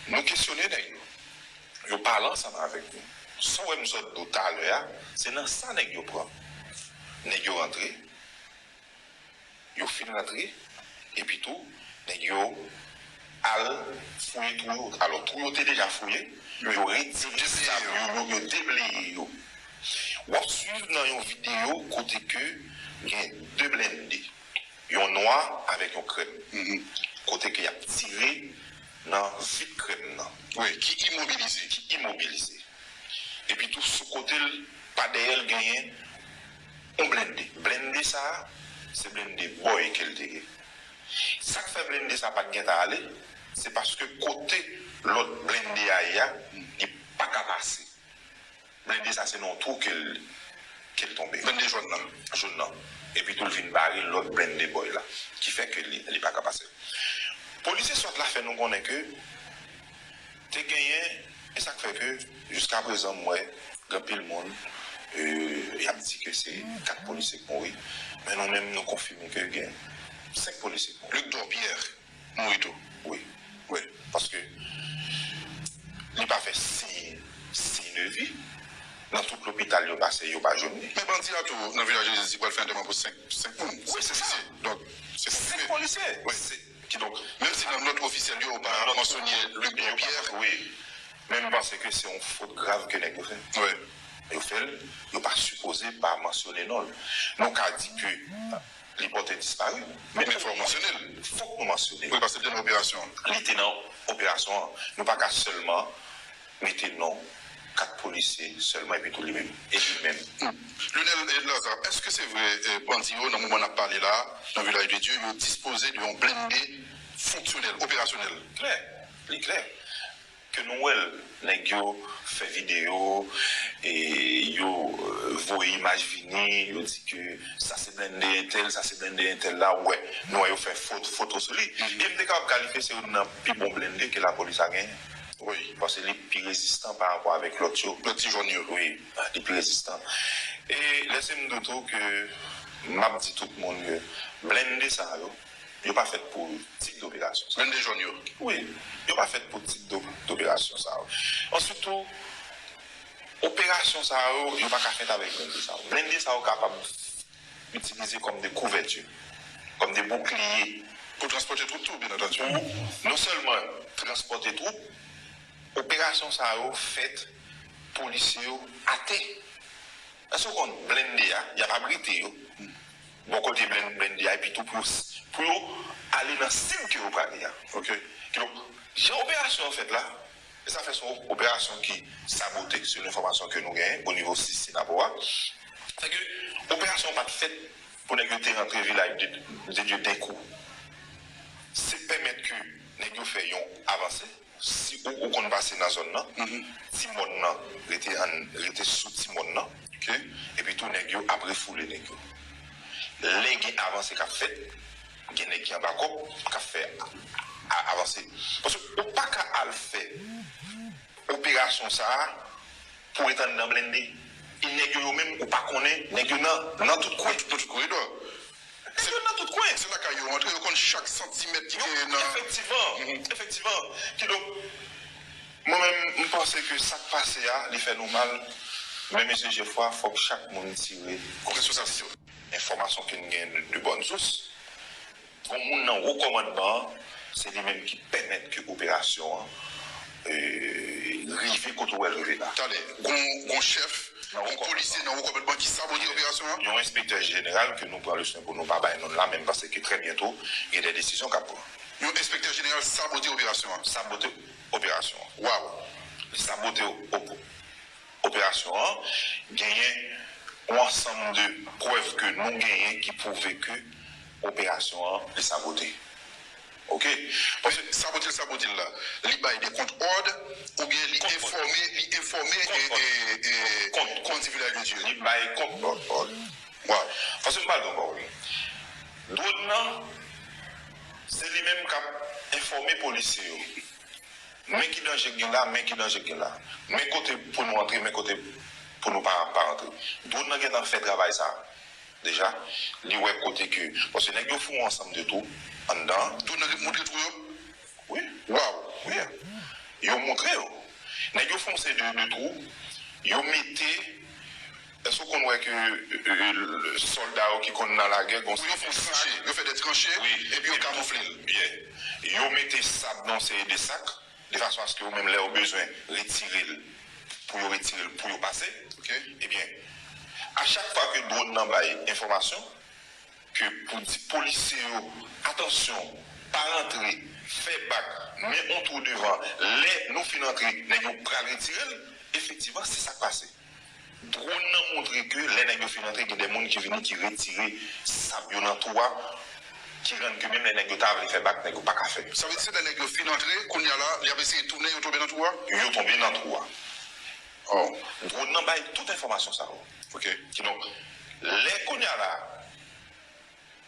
Nou kesyone nèg yo. Yo pale ansanm avèk nou. Sa w wè m sot di w talè a, se nan sa nèg yo pran. Nèg yo rantre. Yo fin rantre, epi tou, nèg yo al fouye twou yo. Alò, twou yo te deja fouye, yo retire sab yo, yo, yo debleye yo. W ap swiv nan yon videyo kote ke gen de blende, yon nwa avèk yon krèm, kote ke y ap tire nan vit krèm nan. Wi, ki imobilize. Ki imobilize. Epi tou, sou kote l, pa dèyè l, genyen yon blende. Blende sa a, se blende bòy ke l te ye. Sa k fè blende sa a pa t gentan ale, se paske kote lòt blende a ye a, li pa ka pase. Blende sa a, se nan yon twou ke l, ke l tonbe. Blende jòn nan. Jòn nan. Epi tou, l vin bare lòt blende bòy la, ki fè ke li, li pa ka pase. Polisye swat la fè nou konnen ke te genyen, e sa k fè ke, jiskaprezan, m wè gen anpil moun, euh, y ap di ke se kat polisye k mouri, men nou menm, nou konfime ke gen senk polisye k mouri. Luc Dorpierre mouri tou? Wi. Wi. Paske li pa fè siy, siy de vi. Nan tout lopital yo pase, yo pa jwenn li. Men bandi a tou, nan Vilaj de Jezi, pral fè antèman pou senk, senk moun. Wi, se sa. Donk, se senk polisye. Wi. Se, kidonk, menm si nan nòt ofisyèl yo, yo pa mansyone Luc Dorpierre. Wi. Men m panse ke se yon fot grav ke nèg yo fè. Wi. Yo fè l, yo pa sipoze pa mansyone non l. Nou ka di ke li pòte dispari. Men fòk nou mansyone l. Fòk nou mansyone l. Wi, paske l te nan operasyon an. Li te nan operasyon an. Nou pa ka sèlman mete non kat polisye sèlman epi tou li menm. E li menm. Lionel, eh, Lazarre, èske se vre, eh, bandi yo, nan moman n ap pale la, nan Vilaj de Dye, yo dispoze de yon blende fonksyonèl, operasyonèl? Klè. Li klè. Ke nou wè l, nèg yo fè videyo, e yo, euh, voye imaj vini, yo di ke sa se blende entèl, sa se blende entèl la, ou wè, nou wè yo fè fot-, foto sou li. E m te kapab kalifye se youn nan pi bon blende ke lapolis la genyen. Wi. Paske li pi rezistan pa rapò avèk lòt yo. Lòt ti jòn yo. Wi, li pi rezistan. E lèse m di w tou ke m ap di tout moun ke blende sa yo, yo pa fèt pou tip doperasyon sa. Blende jòn yo. Wi, yo pa fèt pou tip do-, doperasyon sa yo. Answit tou, operasyon sa yo, yo pa ka fèt avèk blende sa yo. Blende sa yo kapab itilize kòm de kouvèti, kòm de boukliye. Pou transpòte twoup tou, byen antandi. Pou non sèlman transpòte twoup, operasyon sa yo fèt polisye yo atè. Èske w konn blende a, y ap abrite yo bò kote blen-, blende a, epi tou pou yo s-, pou yo ale nan sib ke yo prale a. Ok. Kidonk, jan operasyon an fèt la, e sa fè se yon operasyon ki sabote, selon enfòmasyon ke nou genyen, o nivo sis Sinapor a. Sèke operasyon an pa t fèt pou nèg yo te rantre Vilaj de, de Dye denkou. Se pèmèt ke nèg yo fè yon avanse. Si ou, ou konn pase nan zòn nan, ti mòn nan rete an, rete sou ti mòn nan. Ok. Epi tou, nèg yo ap refoule nèg yo. Lè gen avanse k ap fèt, gen nèg ki anba kòb k ap fè a, a, avanse. Paske ou pa ka al fè operasyon sa a pou ret anndan blende. E nèg yo, yo menm, ou pa konnen, nèg yo nan, nan tout kwen. Nan tout koridò. Yo nan tout kwen. Se lakay yo antre, yo konn chak santimèt ki genyen nan. Efektivman, efektivman. Kidonk, mwen menm, m panse ke sa k pase a, li fè nou mal. Men mesye Jefwa, fòk chak moun tire responsabilite yo. Enfòmasyon ke n gen de, de bòn sous, gon moun nan wo kòmandman an, se li menm ki pèmèt ke operasyon an, e, rive kote w wè l rive la. Talè, gon, gon chèf, gon polisye nan wo kòmandman ki sabote operasyon an? Yon enspektè jeneral ke nou pran le swen pou nou pa bay non l la, men m panse ke trè byento, gen de desizyon k ap pran. Yon enspektè jeneral sabote operasyon an? Sabote operasyon an. Waw! Li sabote op-, operasyon an, genyen yon ansanm de prèv ke nou genyen ki pwouve ke operasyon an, li sabote. Oke? Paske sabote l sabote l la, li bay de kont òd, oubyen li enfòme, li enfòme, e, e, e, kont, kont, kont, Vilaj de Dye? Li bay kont òd. Waw. Paske m pral gen yon pawòl. Dwòn nan, se li menm k ap enfòme polisye yo. Men ki danje k gen la, men ki danje k gen la. Men kote pou nou antre, men kote pou nou pa, pa antre. Dwòn nan gentan fè travay sa a. Deja, li wè kote ke, paske nèg yo fè yon ansanm de twou anndan. Dwòn nan montre twou yo? Wi. Waw. Wi. Yo montre yo. Nèg yo fè yon seri de, de twou. Yo mete, èske w konn wè ke, e, e, sòlda yo ki konn nan lagè, gon seri de tranche, yo fè de tranche, wi, epi yo kamoufle l. Byen. Yo mete sab nan yon seri de sak, de fason aske yo menm lè yo bezwen retire l, pou yo retire l, pou yo pase. Oke. Ebyen, a chak fwa ke dwòn nan bay enfòmasyon, ke pou di polisye yo, atansyon, pa rantre, fè bak, men yon twou devan, lè nou fin antre, nèg yo pral retire l, efektivman, se sa k pase. Dwòn nan montre ke lè nèg yo fin antre, gen de moun ki vini ki retire sab yo nan twou a, ki rann ke menm lè nèg yo ta vle fè bak, nèg yo pa ka fè. Sa vle di se lè nèg yo fin antre, kounye a la, y ap eseye tounen, yo tonbe nan twou a? Yo tonbe nan twou a. Oh. Dwòn nan bay tout enfòmasyon sa yo. Oke. Kidonk, lè kounye a la,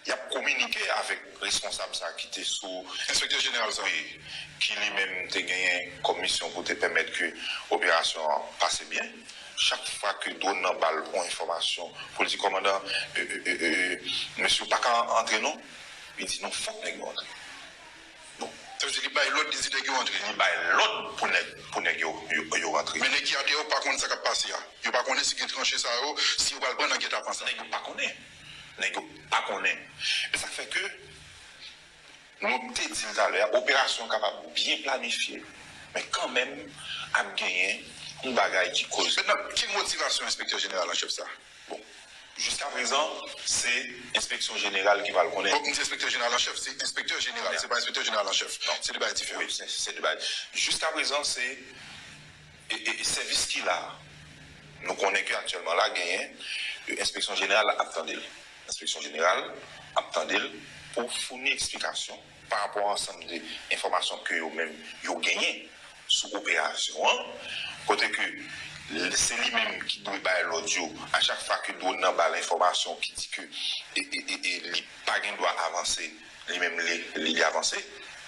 y ap kominike avèk responsab sa ki te sou. Enspektè jeneral sa. Wi, ki li menm te genyen kòm misyon pou te pèmèt ke operasyon an pase byen. Chak fwa ke dwòn nan ba l yon enfòmasyon, pou l di, kòmandan, e, e, e, e, mesye yo pa ka antre non. Li di, non, fòk nèg yo antre. Bon. Sa vle di li bay lòd, li di nèg yo antre. Li bay lòd pou nèg, pou nèg yo, yo, yo rantre. Men nèg ki atè yo pa konn sa k ap pase a. Yo pa konnen si gen tranche sa yo, si yo pral pran nan gètapan sa. Nèg yo pa konnen. Nèg yo pa konnen. E sa k fè ke, nou te di l talè a, operasyon kapab byen planifye, men kanmenm ap genyen yon bagay ki koz. Mentnan, ki motivasyon enspektè jeneral an chèf sa? Bon, jiskaprezan, se enspeksyon jeneral ki pral konnen. Bon, m di enspektè jeneral an chèf, se enspektè jeneral, se pa enspektè jeneral an chèf. Non. Se de bagay diferan. Wi, se, se de bagay. Jiskaprezan, se, e, e, sèvis ki la. Nou konnen ke aktyèlman la, genyen, e, enspeksyon jeneral ap tande l. Enspeksyon jeneral ap tande l pou founi eksplikasyon pa rapò a ansanm de enfòmasyon ke yo menm yo genyen sou operasyon an, kote ke l-, se li menm ki dwe bay lòd yo a chak fwa ke dwòn nan ba l enfòmasyon ki di ke e, e, e, e, li pa gen dwa avanse, li menm li, li, li avanse,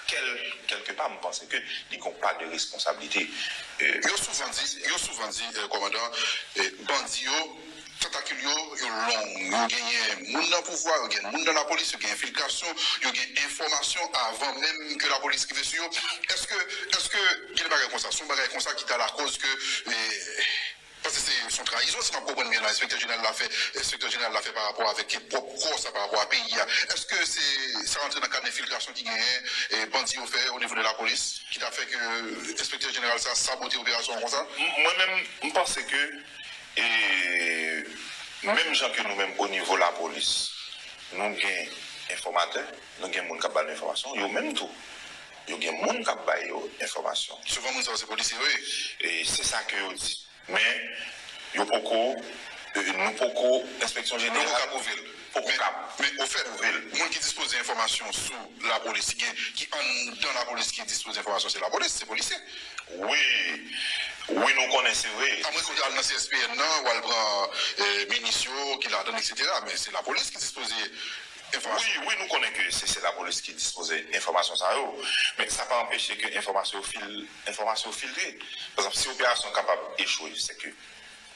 kèl-, kèlkepa, m panse ke li gon pa de responsablite. E, yo souvan di, yo souvan di, e, kòmandan, e, bandi yo, tantakil yo, yo long. Yo genyen moun nan pouvwa, yo gen moun nan lapolis, yo gen enfiltrasyon, yo gen enfòmasyon avan menm ke lapolis rive sou yo. Èske, èske gen de bagay konsa? Se yon bagay konsa ki ta lakòz ke, e, paske se, se yon trayizon, si m ap konprann byen la, enspektè jeneral la fè, enspektè jeneral la fè pa rapò avèk pwòp kò sa, pa rapò a peyi a. Èske se, sa rantre nan kad enfiltrasyon ki genyen, e, bandi yo fè o nivo de lapolis, ki ta fè ke enspektè jeneral sa sabote operasyon an konsa? M-, mwen menm, m panse ke E menm jan ke nou menm o nivo lapolis, nou gen enfòmatè, nou gen moun k ap ba nou enfòmasyon, yo menm tou, yo gen moun k ap ba yo enfòmasyon. Souvan moun sa yo se polisye yo ye. E se sa ke yo di. Men, yo poko, e, nou poko, enspeksyon jeneral poko ka pwouve l. Poko ka pwouve l. Men, men ofèt, moun ki dispoze enfòmasyon sou lapolis, ki gen, ki anndan lapolis ki dispoze enfòmasyon, se lapolis, se polisye. Wi, wi, nou konnen, se vre. Amwens ke w te al nan C S P N nan, w al pran, e, minis yo ki ladann, etsetera. Men se lapolis ki dispoze enfòmasyon. Wi, wi, nou konnen ke se, se lapolis ki dispoze enfòmasyon sa yo. Men sa pa anpeche ke enfòmasyon yo fil-, enfòmasyon yo filtre. Pa egzanp, si operasyon kapab echwe, se ke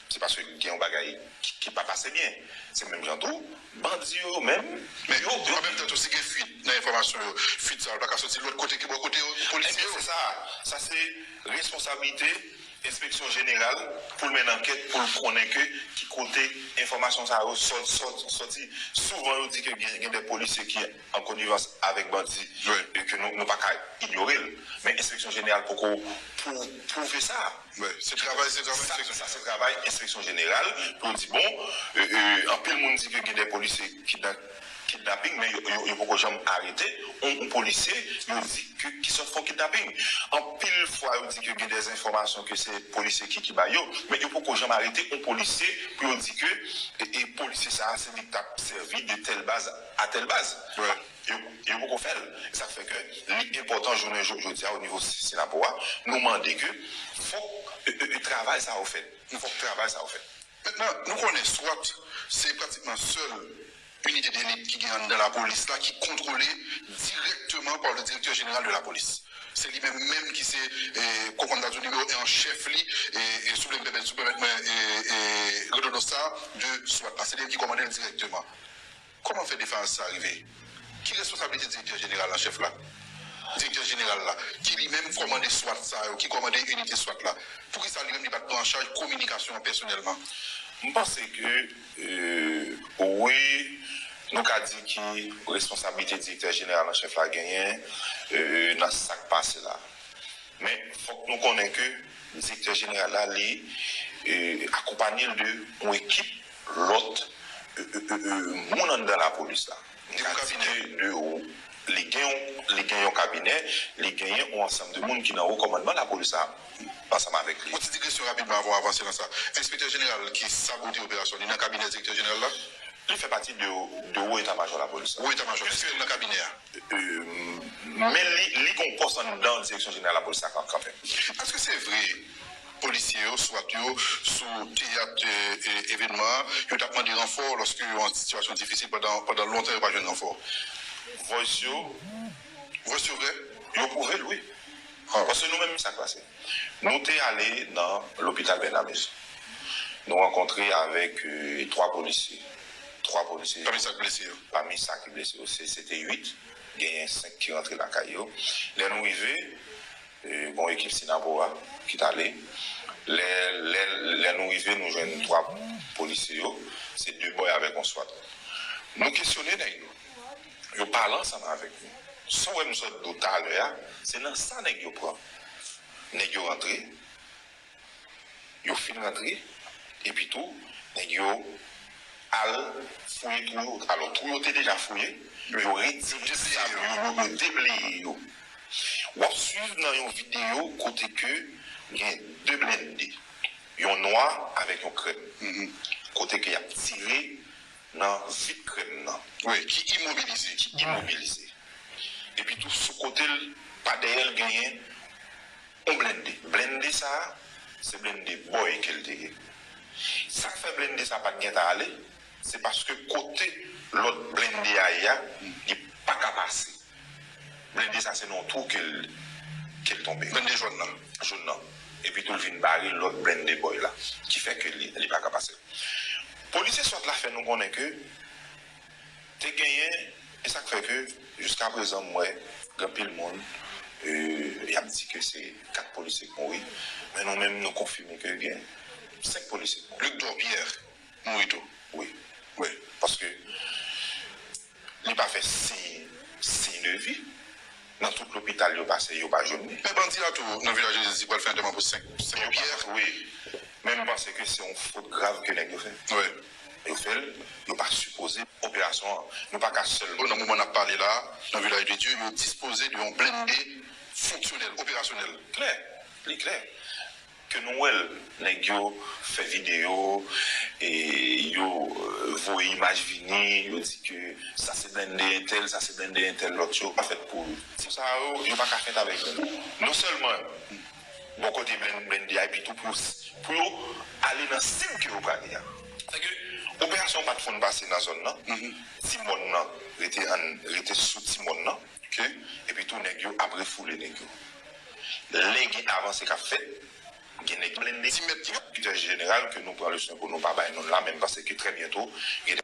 se paske gen yon bagay ki, ki pa pase byen. Se menm jan tou, bandi yo, yo menm, Men yo, an menm tan tou, si gen fuit nan enfòmasyon yo, fuit sa yo pa ka soti lòt kote ke bò kote yo, polisye Ebyen, yo. Se sa, sa se responsablite enspeksyon jeneral pou l mennen ankèt, pou l konnen ke ki kote enfòmasyon sa yo sòt, sòt, sòti. Souvan yo di ke gen, gen de polisye ki an konivans avèk bandi, Wi. E ke nou, nou pa ka inyore l. Men enspeksyon jeneral poko pou, pwouve sa. Wi, se travay, se travay Sa, enspeksyon sa se jeneral. Travay enspeksyon jeneral pou yo di, bon, e, e, anpil moun di ke gen de polisye kidna-, kidnaping, men yo, yo, yo poko janm arete yon, yon polisye, yo di ke ki sòt fè yon kidnaping. Anpil fwa, yo di ke gen de enfòmasyon ke se polisye ki, ki ba yo, men yo poko janm arete yon polisye pou yo di ke e, e polisye sa a, se li k t ap sèvi de tèl baz a tèl baz. Wi. Yo, yo poko fè l. E sa k fè ke li enpòtan jounen jo-, jodi a o nivo Synapoha, nou mande ke fòk e, e, e, travay sa yo fèt. Fòk travay sa yo fèt. Mentnan, nou konnen swat se pratikman sèl inite delit ki gen anndan lapolis la ki kontwole dirèkteman pa le direktè jeneral de lapolis. Se li menm menm ki se, e, kòm m ta di w, nimewo en an chèf li, e, e, si w vle m pèmèt, si w pèmèt mwen, e, e, redondan sa, de swat la. Se li menm ki kòmande l dirèkteman. Kòman fè defayans sa rive? Ki responsablite direktè jeneral an chèf la? Direktè jeneral la, ki li menm kòmande swat sa yo, ki kòmande inite swat la. Poukisa li menm li pa t pran an chaj kominikasyon an pèsonèlman? M panse ke, e, wi, nou ka di ki responsablite direktè jeneral an chèf la genyen, e, nan sa k pase la. Men fòk nou konnen ke direktè jeneral la, li, e, akonpanye l de yon ekip lòt, e, e, e, e, moun anndan lapolis la. M ka di ke de, li gen yon, li gen yon kabinè, li genyen yon ansanm de moun ki nan wo kòmandman lapolis la ansanm avèk li. Yon ti digresyon rapidman avan w avanse nan sa. Enspektè jeneral ki sabote operasyon, li nan kabinè direktè jeneral la? Li fè pati de, de wo eta majò lapolis la. Wo eta majò, èske l nan kabinè a? E, men li, li gen yon pòs anndan direksyon jeneral lapolis la kan, kanmenm. Èske se vre polisye yo, swat yo, sou teyat, e, e, evènman an, yo t ap mande ranfò lòske yo an sitiyasyon difisil pandan, pandan lontan yo pa jwenn ranfò? Voice yo, Voice yo vre? Yo pwouve l, wi. Paske nou menm, sa k pase? Nou te ale nan lopital Bènamez. Nou rankontre avèk, e, twa polisye. Twa polisye. Pami sa k blese yo? Pami sa ki blese yo, se, se te uit. Genyen senk ki rantre lakay yo. Lè nou rive, e, gon ekip Synapoha ki t ale. Lè, lè, lè nou rive, nou jwenn twa polisye yo. Se de bòy avèk yon swat. Nou kesyone nèg yo. Yo pale ansanm avèk nou. Sa w wè m sot di w talè a, se nan sa nèg yo pran. Nèg yo rantre, yo fin rantre, epi tou, nèg yo al fouye twou yo. Alò, twou yo te deja fouye, yo retire sab yo, yo, yo debleye yo. W ap swiv nan yon videyo kote ke gen de blende, yon nwa avèk yon krèm, kote ke y ap tire nan vit krèm nan. Wi, ki imobilize. Ki imobilize. Epi tou sou kote l, pa dèyè l genyen yon blende. Blende sa a, se blende bòy ke l te ye. Sa k fè blende sa a pa t gentan ale, se paske kote lòt blende a ye a, li pa ka pase. Blende sa se nan yon twou ke l, ke l tonbe. Blende jòn nan. Jòn nan. Epi tou l vin bare lòt blende bòy la, ki fè ke li, li pa ka pase. Polisye swat la fè nou konnen ke te genyen, e sa k fè ke jiska prezan m wè gen anpil moun, e, y ap di ke se kat polisye k mouri, men nou menm nou konfime ke gen senk polisye k mouri. Luc Dorpierre mouri tou. Wi. Wi. Paske li pa fè siy, siy de vi. Nan tout lopital yo pase, yo pa jwenn li. Men bandi a tou, nan Vilaj de Jezi, pral fè antèman pou senk, senk Pierre. Wi. Men m panse ke se yon fot grav ke nèg yo fè. Wi. Yo fè l, yo pa sipoze operasyon an. Nou pa ka sèlman. Nan moman n ap pale la, nan Vilaj de Dye, yo dispoze de yon blende fonksyonèl, operasyonèl. Klè, li klè. Ke nou wè l, nèg yo fè videyo, e yo, e, voye imaj vini, yo di ke sa se blende entèl, sa se blende entèl lòt yo, pa fèt pou yo. Tip sa yo, yo pa ka fèt avèk nou. Non sèlman bò kote blen-, blende a, epi tou pou, pou yo ale nan sib ke yo prale a. Sèke operasyon pa t fon pase nan zòn nan. Ti mòn nan rete an, rete sou ti mòn nan. Epi tou nèg yo ap refoule nèg yo. Lè gen avanse k ap fèt, Gen nèg blende ti mèt, ti mèt. Sekretè jeneral ke nou pran le swen pou nou pa bay non la, men m panse ke trè byento gen